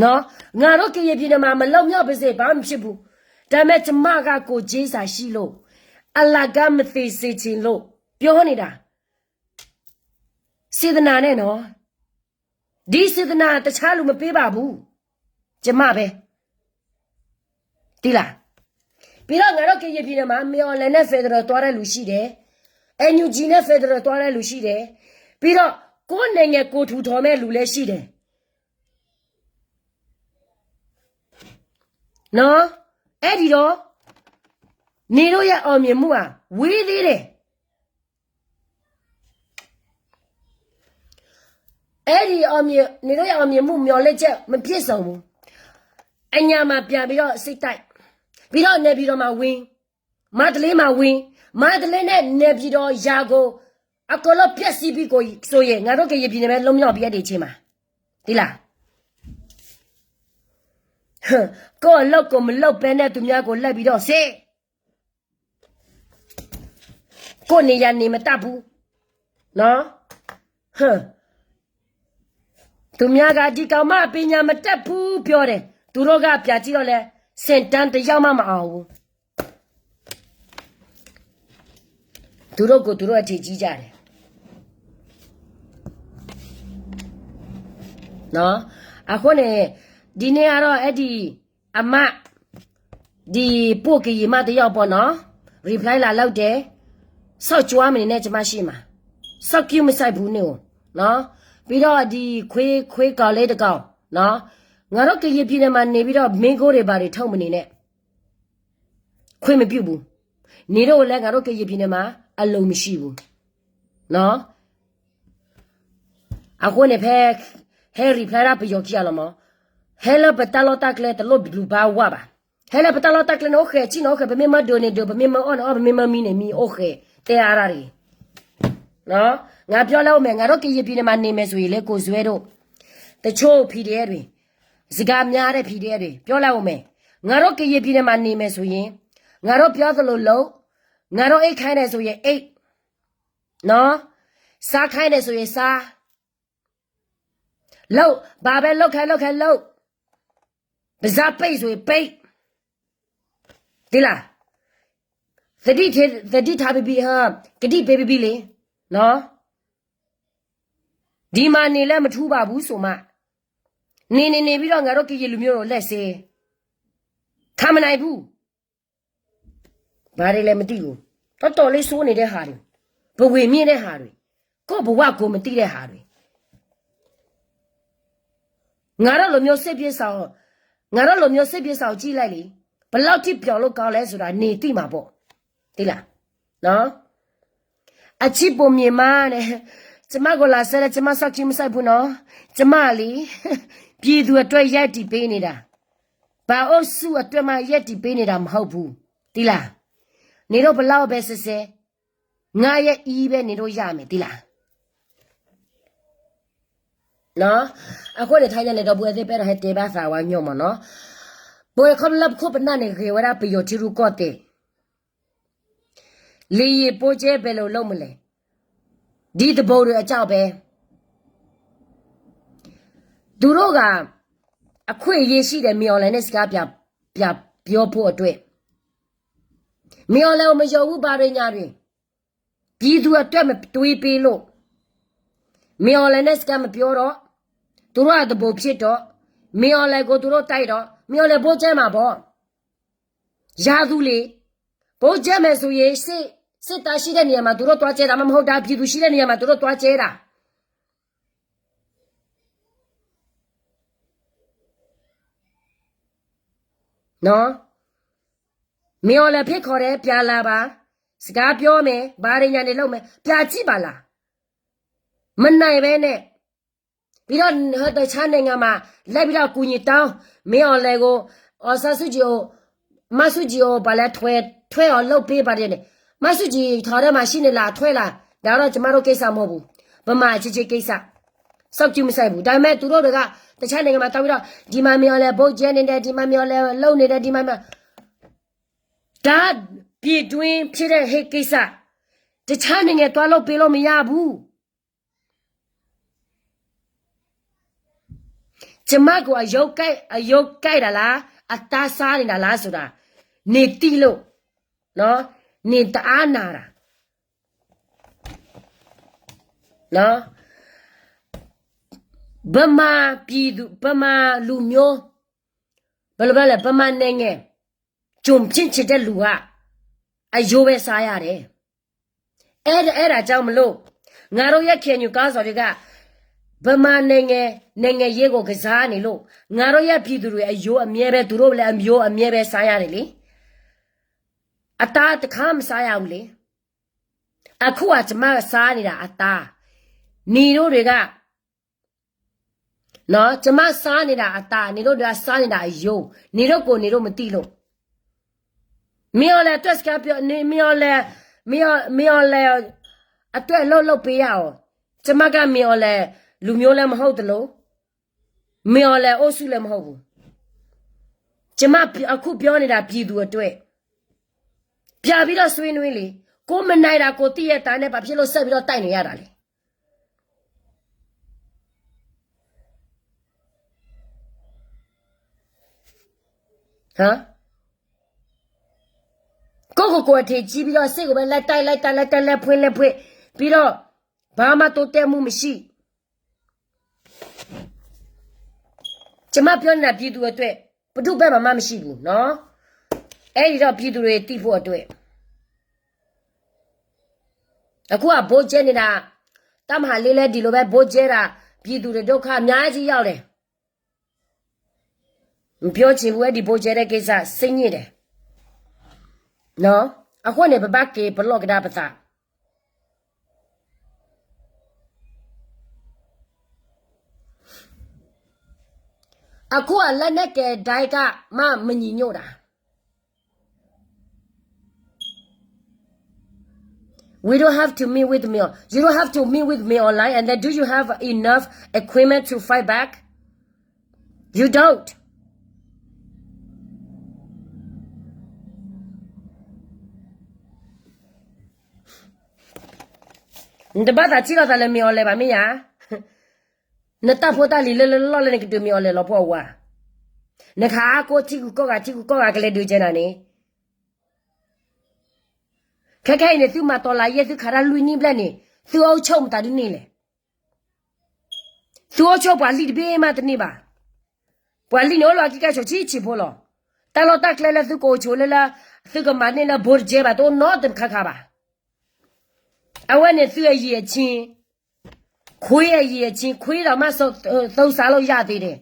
နော်။ ငါတို့ကရင်ပြည်နယ်မှာမလွတ်မြောက်ပါစေ ဘာမှမဖြစ်ဘူး။ ဒါပေမဲ့ကျမကကိုယ်ချင်းစာရှိလို့ အလကားမသေစေချင်လို့ ပြောနေတာ စေတနာနဲ့နော်။ ဒီစေတနာတခြားလူမပေးပါဘူး။ ကျမပဲ သိလား။ ပြီးတော့ငါတို့ကရင်ပြည်နယ်မှာ မင်းအောင်လှိုင်နဲ့ federal သွားတဲ့လူရှိတယ်။ NUG နဲ့ federal သွားတဲ့လူရှိတယ်။ ပြီးတော့ကိုယ့်နိုင်ငံကိုယ်ထူထောင်မဲ့လူလည်းရှိတယ်နော်။ အဲ့ဒီတော့ နေတို့ရဲ့အောင်မြင်မှုဟာဝေးသေးတယ်။ အဲ့ဒီအောင်မြင်နေတော့ရအောင်မြင်မှုမျှော်လင့်ချက်မပြည့်စုံဘူး။ အညာမှာပြန်ပြီးတော့စိတ်တိုက်ပြီးတော့နေပြည်တော်မှာဝင်မန္တလေးမှာဝင်မန္တလေးနဲ့နေပြည်တော်ရန်ကုန်အကုန်လုံးဖျက်ဆီးပြီးကိုဆိုရင်ငါတို့ကရင်ပြည်နယ်ပဲလွတ်မြောက်ပြီးအဲ့ဒီအချိန်မှာဒီလားကိုယ့်အလုပ်ကိုမလုပ်ဘဲနဲ့သူများကိုလိုက်ပြီးတော့စေ ကိုယ့်နေရာနေမတတ်ဘူးနော်။ ဟမ်သူများကဒီကောင်မပညာမတတ်ဘူးပြောတယ်။ သူတို့ကပြန်ကြည့်တော့လဲ ဆင့်တန်းတစ်ယောက်မှမအောင်ဘူး။ သူတို့ကိုသူတို့အထင်ကြီးကြတယ်။ အဃိန့ၣ် ဒ်န့ၣ်အါဒီး အဲဒံးအမး ဒီးပိာ်ကယံာ်မးတယီၢ်ပီၢ်နီၤ reply လၢလၢတဲ စောင့်ကြည့်မနေနဲ့ ကျမရှေ့မှာ စောင့်ကြည့်မစိုက်ဘူးန့ၣ်အိၣ် ပြီးတော့ဒီခွေးခွေးကောင်လေးတကောင်နော် ငါတို့ကရင်ပြည်နယ်မှာနေပြီးတော့ မင်းကိုတွေဘာတွေထုတ်မနေနဲ့ ခွင့်မပြုဘူး နေတော့လည်း ငါတို့ကရင်ပြည်နယ်မှာ အလိုမရှိဘူးနော် အဃိန့ၣ်ဖဲ ဟဲ reply ဒၣ်ပယီၤခံဂၤလီၤမး ဟဲလၢပတၢ်လီၢ်တၢ်ကျဲတလိၣ်ဘျုးဘၣ်ဝၣ်ဘၣ် ဟဲလၢပတၢ်လီၢ်တၢ်ကျဲန့ၣ် အိၣ်ဃဲးဆံၣ်န့ၣ် အိၣ်ဃဲး ပမ့ၢ်မၢဒိးန့ၣ်ဒိး ပမ့ၢ်မၢအီၣ်န့ၣ်အီၣ် ပမ့ၢ်မၢမံန့ၣ်မံ အိၣ်ဃဲး တဲအါဒၣ်တဂ့ၤ ငါပြောလဲအိၣ်မဲာ် ငါတို့ကရင်ပြည်နယ်မှာနေမယ်ဆိုရင်လေ ကိုယ်စွဲတို့ တချို့ PDF တွေ စကားများတဲ့ PDF တွေ ပြောလဲအိၣ်မဲာ် ငါတို့ကရင်ပြည်နယ်မှာနေမယ်ဆိုရင် ငါတို့ပြောသလိုလုပ် ငါတို့အိပ်ခိုင်းတယ်ဆိုရင်အိပ်နော် စားခိုင်းတယ်ဆိုရင်စား လုပ် ဘာပဲလုပ်ခိုင်းလုပ်ခိုင်းလုပ် ပါးစပ်ပိတ်ဆိုရင်ပိတ် သိလား သတိထား သတိထားပြီးပြီ ဟမ် ကတိပေးပြီးပြီလေနော် ဒီမှာနေလဲမထူးပါဘူးဆိုမှ နေနေနေပြီးတော့ ငါတို့ကရင်လူမျိုးကို လက်ဆေး ခံမနိုင်ဘူး ဘာတွေလဲမသိဘူး တော်တော်လေးဆိုးနေတဲ့ဟာတွေ ပဝေမြင့်တဲ့ဟာတွေ ကိုယ့်ဘဝကိုမသိတဲ့ဟာတွေ ငါတို့လူမျိုးစစ်ပြေးစာအုပ် ငါတို့လူမျိုးစစ်ပြေးစာအုပ်ကြည့်လိုက်လေ ဘယ်လောက်ထိပျော်လို့ကောင်းလဲဆိုတာ နေသိမှာပေါ့ သိလားနော် အချစ်ပုံမြင်မနဲ့ ကျမကိုလာဆဲလဲ ကျမစောင့်ကြည့်မစိုက်ဘူးနော် ကျမလီ ပြည်သူအတွက်ရပ်တည်ပေးနေတာ ပအုပ်စုအတွက်မှရပ်တည်ပေးနေတာမဟုတ်ဘူး သိလား နေတော့ဘယ်လောက်ပဲဆဲဆဲ ငါရဲ့အီးပဲနေတော့ရမယ် သိလား အဃိန့ၣ် ထိုင်ညါန့ၣ် ဒီပုၢ်ဝဲၢ်သ့ၣ် ပဲဒီးဟဲတဲဘၣ်သးဝါညီမးနီၤ ပဝဲခီဖျိလၢပခိၣ်ပနၢ်န့ၣ် ဂဲၤဝဲဒၣ်ပယီၤထံရူၢ်ကီၢ်သဲး လေယာဉ်ဗုံးကြဲ ဘယ်လိုလုပ်မလဲ ဒီသဘောတွေအကြောင်းပဲ သူတို့က အခွင့်အရေးရှိတယ် မင်းအောင်လှိုင်နဲ့ စကားပြန်ပြန်ပြောဖို့အတွက် မင်းအောင်လှိုင်ကို မယုံဘူး ဘာတွေညာတွေ ပြည်သူအတွက် မတွေးပေးလို့ မင်းအောင်လှိုင်နဲ့ စကားမပြောတော့ သူတို့က သဘောဖြစ်တော့ မင်းအောင်လှိုင်ကို သူတို့တိုက်တော့ မင်းအောင်လှိုင် ဗုံးကြဲမှာပေါ့ ရာသူလေ ဗုံးကြဲမယ်ဆိုရင် စစ်စစ်သားရှိတဲ့နေရာမှာ သူတို့သွားကြဲတာမှမဟုတ်တာ ပြည်သူရှိတဲ့နေရာမှာ သူတို့သွားကြဲတာ နော် မင်းအောင်လှိုင်ဖိတ်ခေါ်တယ် ပြန်လာပါ စကားပြောမယ် ဘာတွေညာတွေလုပ်မယ် ပြန်ကြည့်ပါလား မနိုင်ပဲနဲ့ ပြီးတော့ တခြားနိုင်ငံမှာ လိုက်ပြီးတော့ အကူအညီတောင်း မင်းအောင်လှိုင်ကို အောင်ဆန်းစုကြည်ကို မဆူကြည်ကို ဘာလဲ ထွဲ ထွဲအောင်လုပ်ပေးပါတယ်နဲ့ မဆူကြည်ထောင်ထဲမှာရှိနေလား ထွဲလား ဒါတော့ ကျမတို့ကိစ္စမဟုတ်ဘူး ဗမာအချင်းချင်းကိစ္စ စောင့်ကြည့်မစိုက်ဘူး ဒါပေမဲ့ သူတို့တွေက တခြားနိုင်ငံမှာ သွားပြီးတော့ ဒီမှာ မင်းအောင်လှိုင် ဗုံးကြဲနေတယ် ဒီမှာ မင်းအောင်လှိုင် လုပ်နေတယ် ဒီမှာ မင်း ဒါ ပြည်တွင်းဖြစ်တဲ့ဟဲကိစ္စ တခြားနိုင်ငံသွားလုပ်ပေးလို့မရဘူး ကျမကို အယိုးကိုက် အယိုးကိုက်တာလား အသားစားနေတာလားဆိုတာ နေသိလို့ နော် နေတအားနာတာ နော် ဗမာပြည်သူ ဗမာလူမျိုး ဘယ်လိုပြောလဲ ဗမာနိုင်ငံ ကျွန်ဖြစ်ချင်တဲ့လူက အယိုးပဲစားရတယ် အဲ့ဒါ အဲ့ဒါကြောင့်မလို့ ငါတို့ရဲ့ KNU ခေါင်းဆောင်တွေက ဗမာနိုင်ငံ နိုင်ငံရေးကို ကစားနေလို့ ငါတို့ရဲ့ ပြည်သူတွေ အယိုးအမြဲပဲ သူတို့လည်း အယိုးအမြဲပဲ စားရတယ်လေ အသားတစ်ခါ မစားရဘူးလေ အခုက ကျမစားနေတာ အသား နေတို့တွေက နော် ကျမစားနေတာ အသား နေတို့တွေက စားနေတာ အယိုး နေတို့ကို နေတို့မသိလို့ မင်းအောင်လှိုင်အတွက် စကားပြော နေ မင်းအောင်လှိုင် မင်းအောင် မင်းအောင်လှိုင်အတွက် အလုပ်လုပ်ပေးရအောင် ကျမက မင်းအောင်လှိုင် လူမျိုးလည်းမဟုတ်သလို မင်းအောင်လှိုင် အုပ်စုလည်းမဟုတ်ဘူး ကျမ အခုပြောနေတာ ပြည်သူအတွက် ပြန်ပြီးတော့ဆွေးနွေးလေ ကိုယ်မနိုင်တာ ကိုယ်သိရဲ့သားနဲ့ ဘာဖြစ်လို့ဆက်ပြီးတော့ တိုက်နေရတာလဲ ဟမ် ကိုယ့်ကိုယ်ကိုယ် အထင်ကြီးပြီးတော့ စိတ်ကိုပဲ လိုက်တိုက် လိုက်တိုက် လိုက်တိုက် လိုက်ဖွင့် လိုက်ဖွင့် ပြီးတော့ ဘာမှတိုးတက်မှုမရှိ ငါတို့က ကျွန်မပြောနေတာ ပြည်သူအတွက် ဘယ်သူ့ဘက်မှာမှ မရှိဘူးနော် အဲဒီတော့ ပြည်သူတွေသိဖို့အတွက် အခုက ဗိုလ်ကျဲ နေတာ တပ်မဟာလေးလည်း ဒီလိုပဲ ဗိုလ်ကျဲတာ ပြည်သူတွေ ဒုက္ခအများကြီးရောက်တယ် မပြောချင်ဘူး အဲဒီ ဗိုလ်ကျဲတဲ့ကိစ္စ စိတ်ညစ်တယ် နော် အဃိန့ၣ် ပဘၣ်က့ၤပလီၢ်ကဒါပသး အခုက လက်နက်ကိုင်တိုင်းကမှ မညီညွတ်တာ We don't have to meet with me. You don't have to meet with me online. And then, do you have enough equipment to fight back? You don't. နတဘၣ်သးထံၣ်လိာ်သးလၢ မင်းအောင်လှိုင် ဘၣ် မ့ၢ်ဧါ. နတၢ်ဖိတၢ်လံၤလၢလၢလီၢ်လၢ နကဒုးမင်းအောင်လှိုင် လီၤပှီၢ်ဝါ, နခးအါကိၢ်ထံကူကီၢ်ဂၤ ထံကူကီၢ်ဂၤကလဲၤဒုးကဲနၤန့ၣ်, ခဲခဲအံၤန့ၣ် သုမၤတီၤလးယဲၢ် သုခးတၢ်လွံၢ်နံၣ်ဘျဲၣ်န့ၣ် သုအိၣ်ဆိးမတၤဒ်န့ၣ်လဲၣ်. သုအိၣ်ဆိးပှၤလံၢ်တဘ့ၣ်မးတန့ၢ်ဘၣ်. ပှၤလံၢ်န့ၣ်အိၣ်လီၤအကံကဲဆိးဆံးဆံးဖိလီၤ. တၢ်လီၢ်တၢ်ကျဲလၢသုကအိၣ်ဆိးလၢလၢ သုကမၤန့ၢ်လၢ ဗိုလ်ကျဲ ဘၣ် တအိၣ်နီတခါခါဘၣ်. အဝဲန့ၣ်သုအယံာ်အဆံ, ခွံအယံာ်အဆံ, ခွံဒီးမး သုစးလိာ်ယၢ်သ့ဒဲး.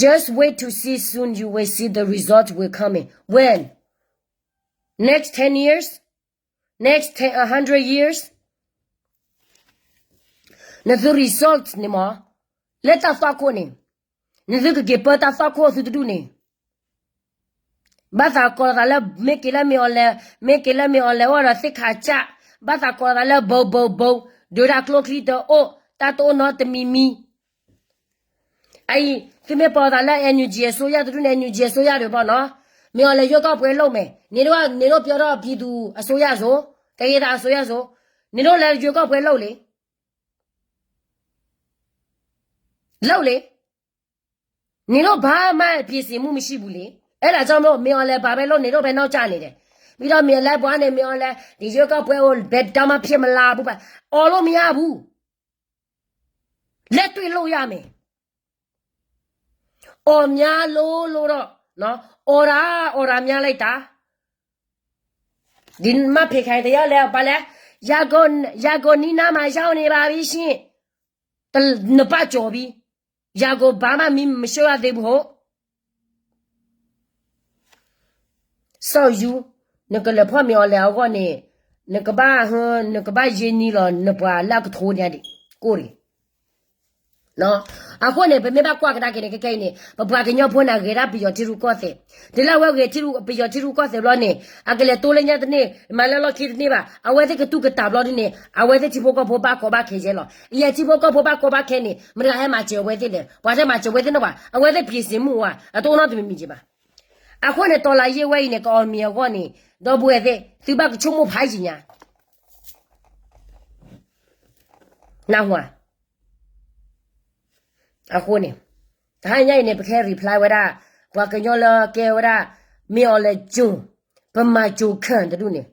Just wait to see, soon you will see the result will coming. When? Next ten years? Next ten, a hundred years? နသု result န့ၣ်မး, လၢတၢ်သွၣ်ခိၣ်န့ၣ်, နသုကက့ၤပၢတၢ်သွၣ်ခိၣ်သုတဒူၣ်န့ၣ်, ဘၣ်သးကိးလီၤသးလၢ မ့ၢ်က့ၤလၢ မင်းအောင်လှိုင်, မ့ၢ်က့ၤလၢ မင်းအောင်လှိုင် အိၣ်ဒီးသ့ၣ်ခးကၢ်, ဘၣ်သးကိးလီၤသးလၢ ဘိဘိဘိ, ဒုးတၢ်ကျိချံတအိၣ်, တၢ်တအိၣ်နီတမံၤမံၤ. အအံၤ သုမ့ၢ်ပိာ်သးလၢ NUG အစိုးရ တဒူၣ်န့ၣ် NUG အစိုးရ ဒုးဘၣ်နီၤ, မင်းအောင်လှိုင် ရွေးကောက်ပွဲလုပ်မယ်, နင်တို့ပြောတော့ ပြည်သူ့အစိုးရဆို, တိုင်းရင်းသားအစိုးရဆို, နင်တို့လည်း ရွေးကောက်ပွဲလုပ်လေ, လုပ်လေ. နင်တို့ဘာမှ ပြင်ဆင်မှုမရှိဘူးလေ. အဲဒါကြောင့်မို့ မင်းအောင်လှိုင် ဘာပဲလုပ် နင်တို့ပဲနောက်ကျနေတယ်. ပြီးတော့ မင်းအောင်လှိုင် ဘွားနဲ့ မင်းအောင်လှိုင် ဒီရွေးကောက်ပွဲကို ဘယ်တော့မှ ဖြစ်မလာဘူးပါ. အော်လို့မရဘူး. လက်တွေ့လုပ်ရမယ်. အော်များလို့လို့တော့နော်, အော်တာ အော်တာများလိုက်တာ. ဒီမ့ၢ်ဖဲးခဲတယၢ်လဲၣ်, ဘာလဲ, ရန်ကုန်, ရန်ကုန်နီးနားမှာ ရောက်နေပါပြီရှင်. တ, နှစ်ပတ်ကျော်ပြီ. ရန်ကုန် ဘာမှ မီးမရှိသေးဘူး ဟုတ်. စောက်ယူ, နကလဲၤဖီၣ် မင်းအောင်လှိုင် အဂီၢ်န့ၣ်, နကဘၣ်, နကဘၣ်ရင်းနှီးလီၤ နပှၤလၢအကထိညါဒံး, ကိၢ်ဒံး. အဃိန့ၣ် ပမ့ၢ်ဘၣ်ကွၢ်ကဒါက့ၤန့ၣ် ခဲခဲအံၤန့ၣ် ပပှၤကညီဖိန့ၣ် ဂဲၤဒၣ်ပယီၤထံရူၢ်ကီၢ်သဲး, တုၤလၢအဝဲဂဲၤထံရူၢ်, ပယီၤထံရူၢ်ကီၢ်သဲးဘျီန့ၣ် အကလဲၤတိလၢညါတန့ၢ်, မၤလၢလီၢ်ခံတန့ၢ်ဘၣ်. အဝဲသ့ၣ်ကတူၢ်ကတၢၢ်ဘျီဒ်န့ၣ် အဝဲသ့ၣ်ထံဖိကီၢ်ဖိဘၣ်ကီဘၣ်ခဲယဲလီၤ. ယဲထံဖိကီၢ်ဖိဘၣ်ကီဘၣ်ခဲန့ၣ် မတၤဟဲမၤစၢၤအဝဲသ့ၣ်လဲၣ်, ပှၤတဟဲမၤစၢၤအဝဲသ့ၣ်န့ၣ်ဘၣ်. အဝဲသ့ၣ် ပြင်ဆင်မှု ဝဲ အတအိၣ်နီတမံၤမံၤက့ၤဘၣ်. အဃိန့ၣ် တော်လှန်ရေး ဝဲအံၤန့ၣ် ကအောင်မြင်အဂီၢ်န့ၣ် ဒီပုၢ်ဝဲၢ်သ့ၣ် သုဘၣ်ကဆိကမိၣ်ဖးယံာ်ညါ နၢ်ဟူဧါ. အဃိန့ၣ် တဟါညါအံၤန့ၣ် ပကဟဲ reply ဝဲဒၣ် ပှၤကညီလၢကဲဝဲဒၣ် မင်းအောင်လှိုင် ကျွန်, ဗမာကျွန်ခံ တဒူၣ်န့ၣ်,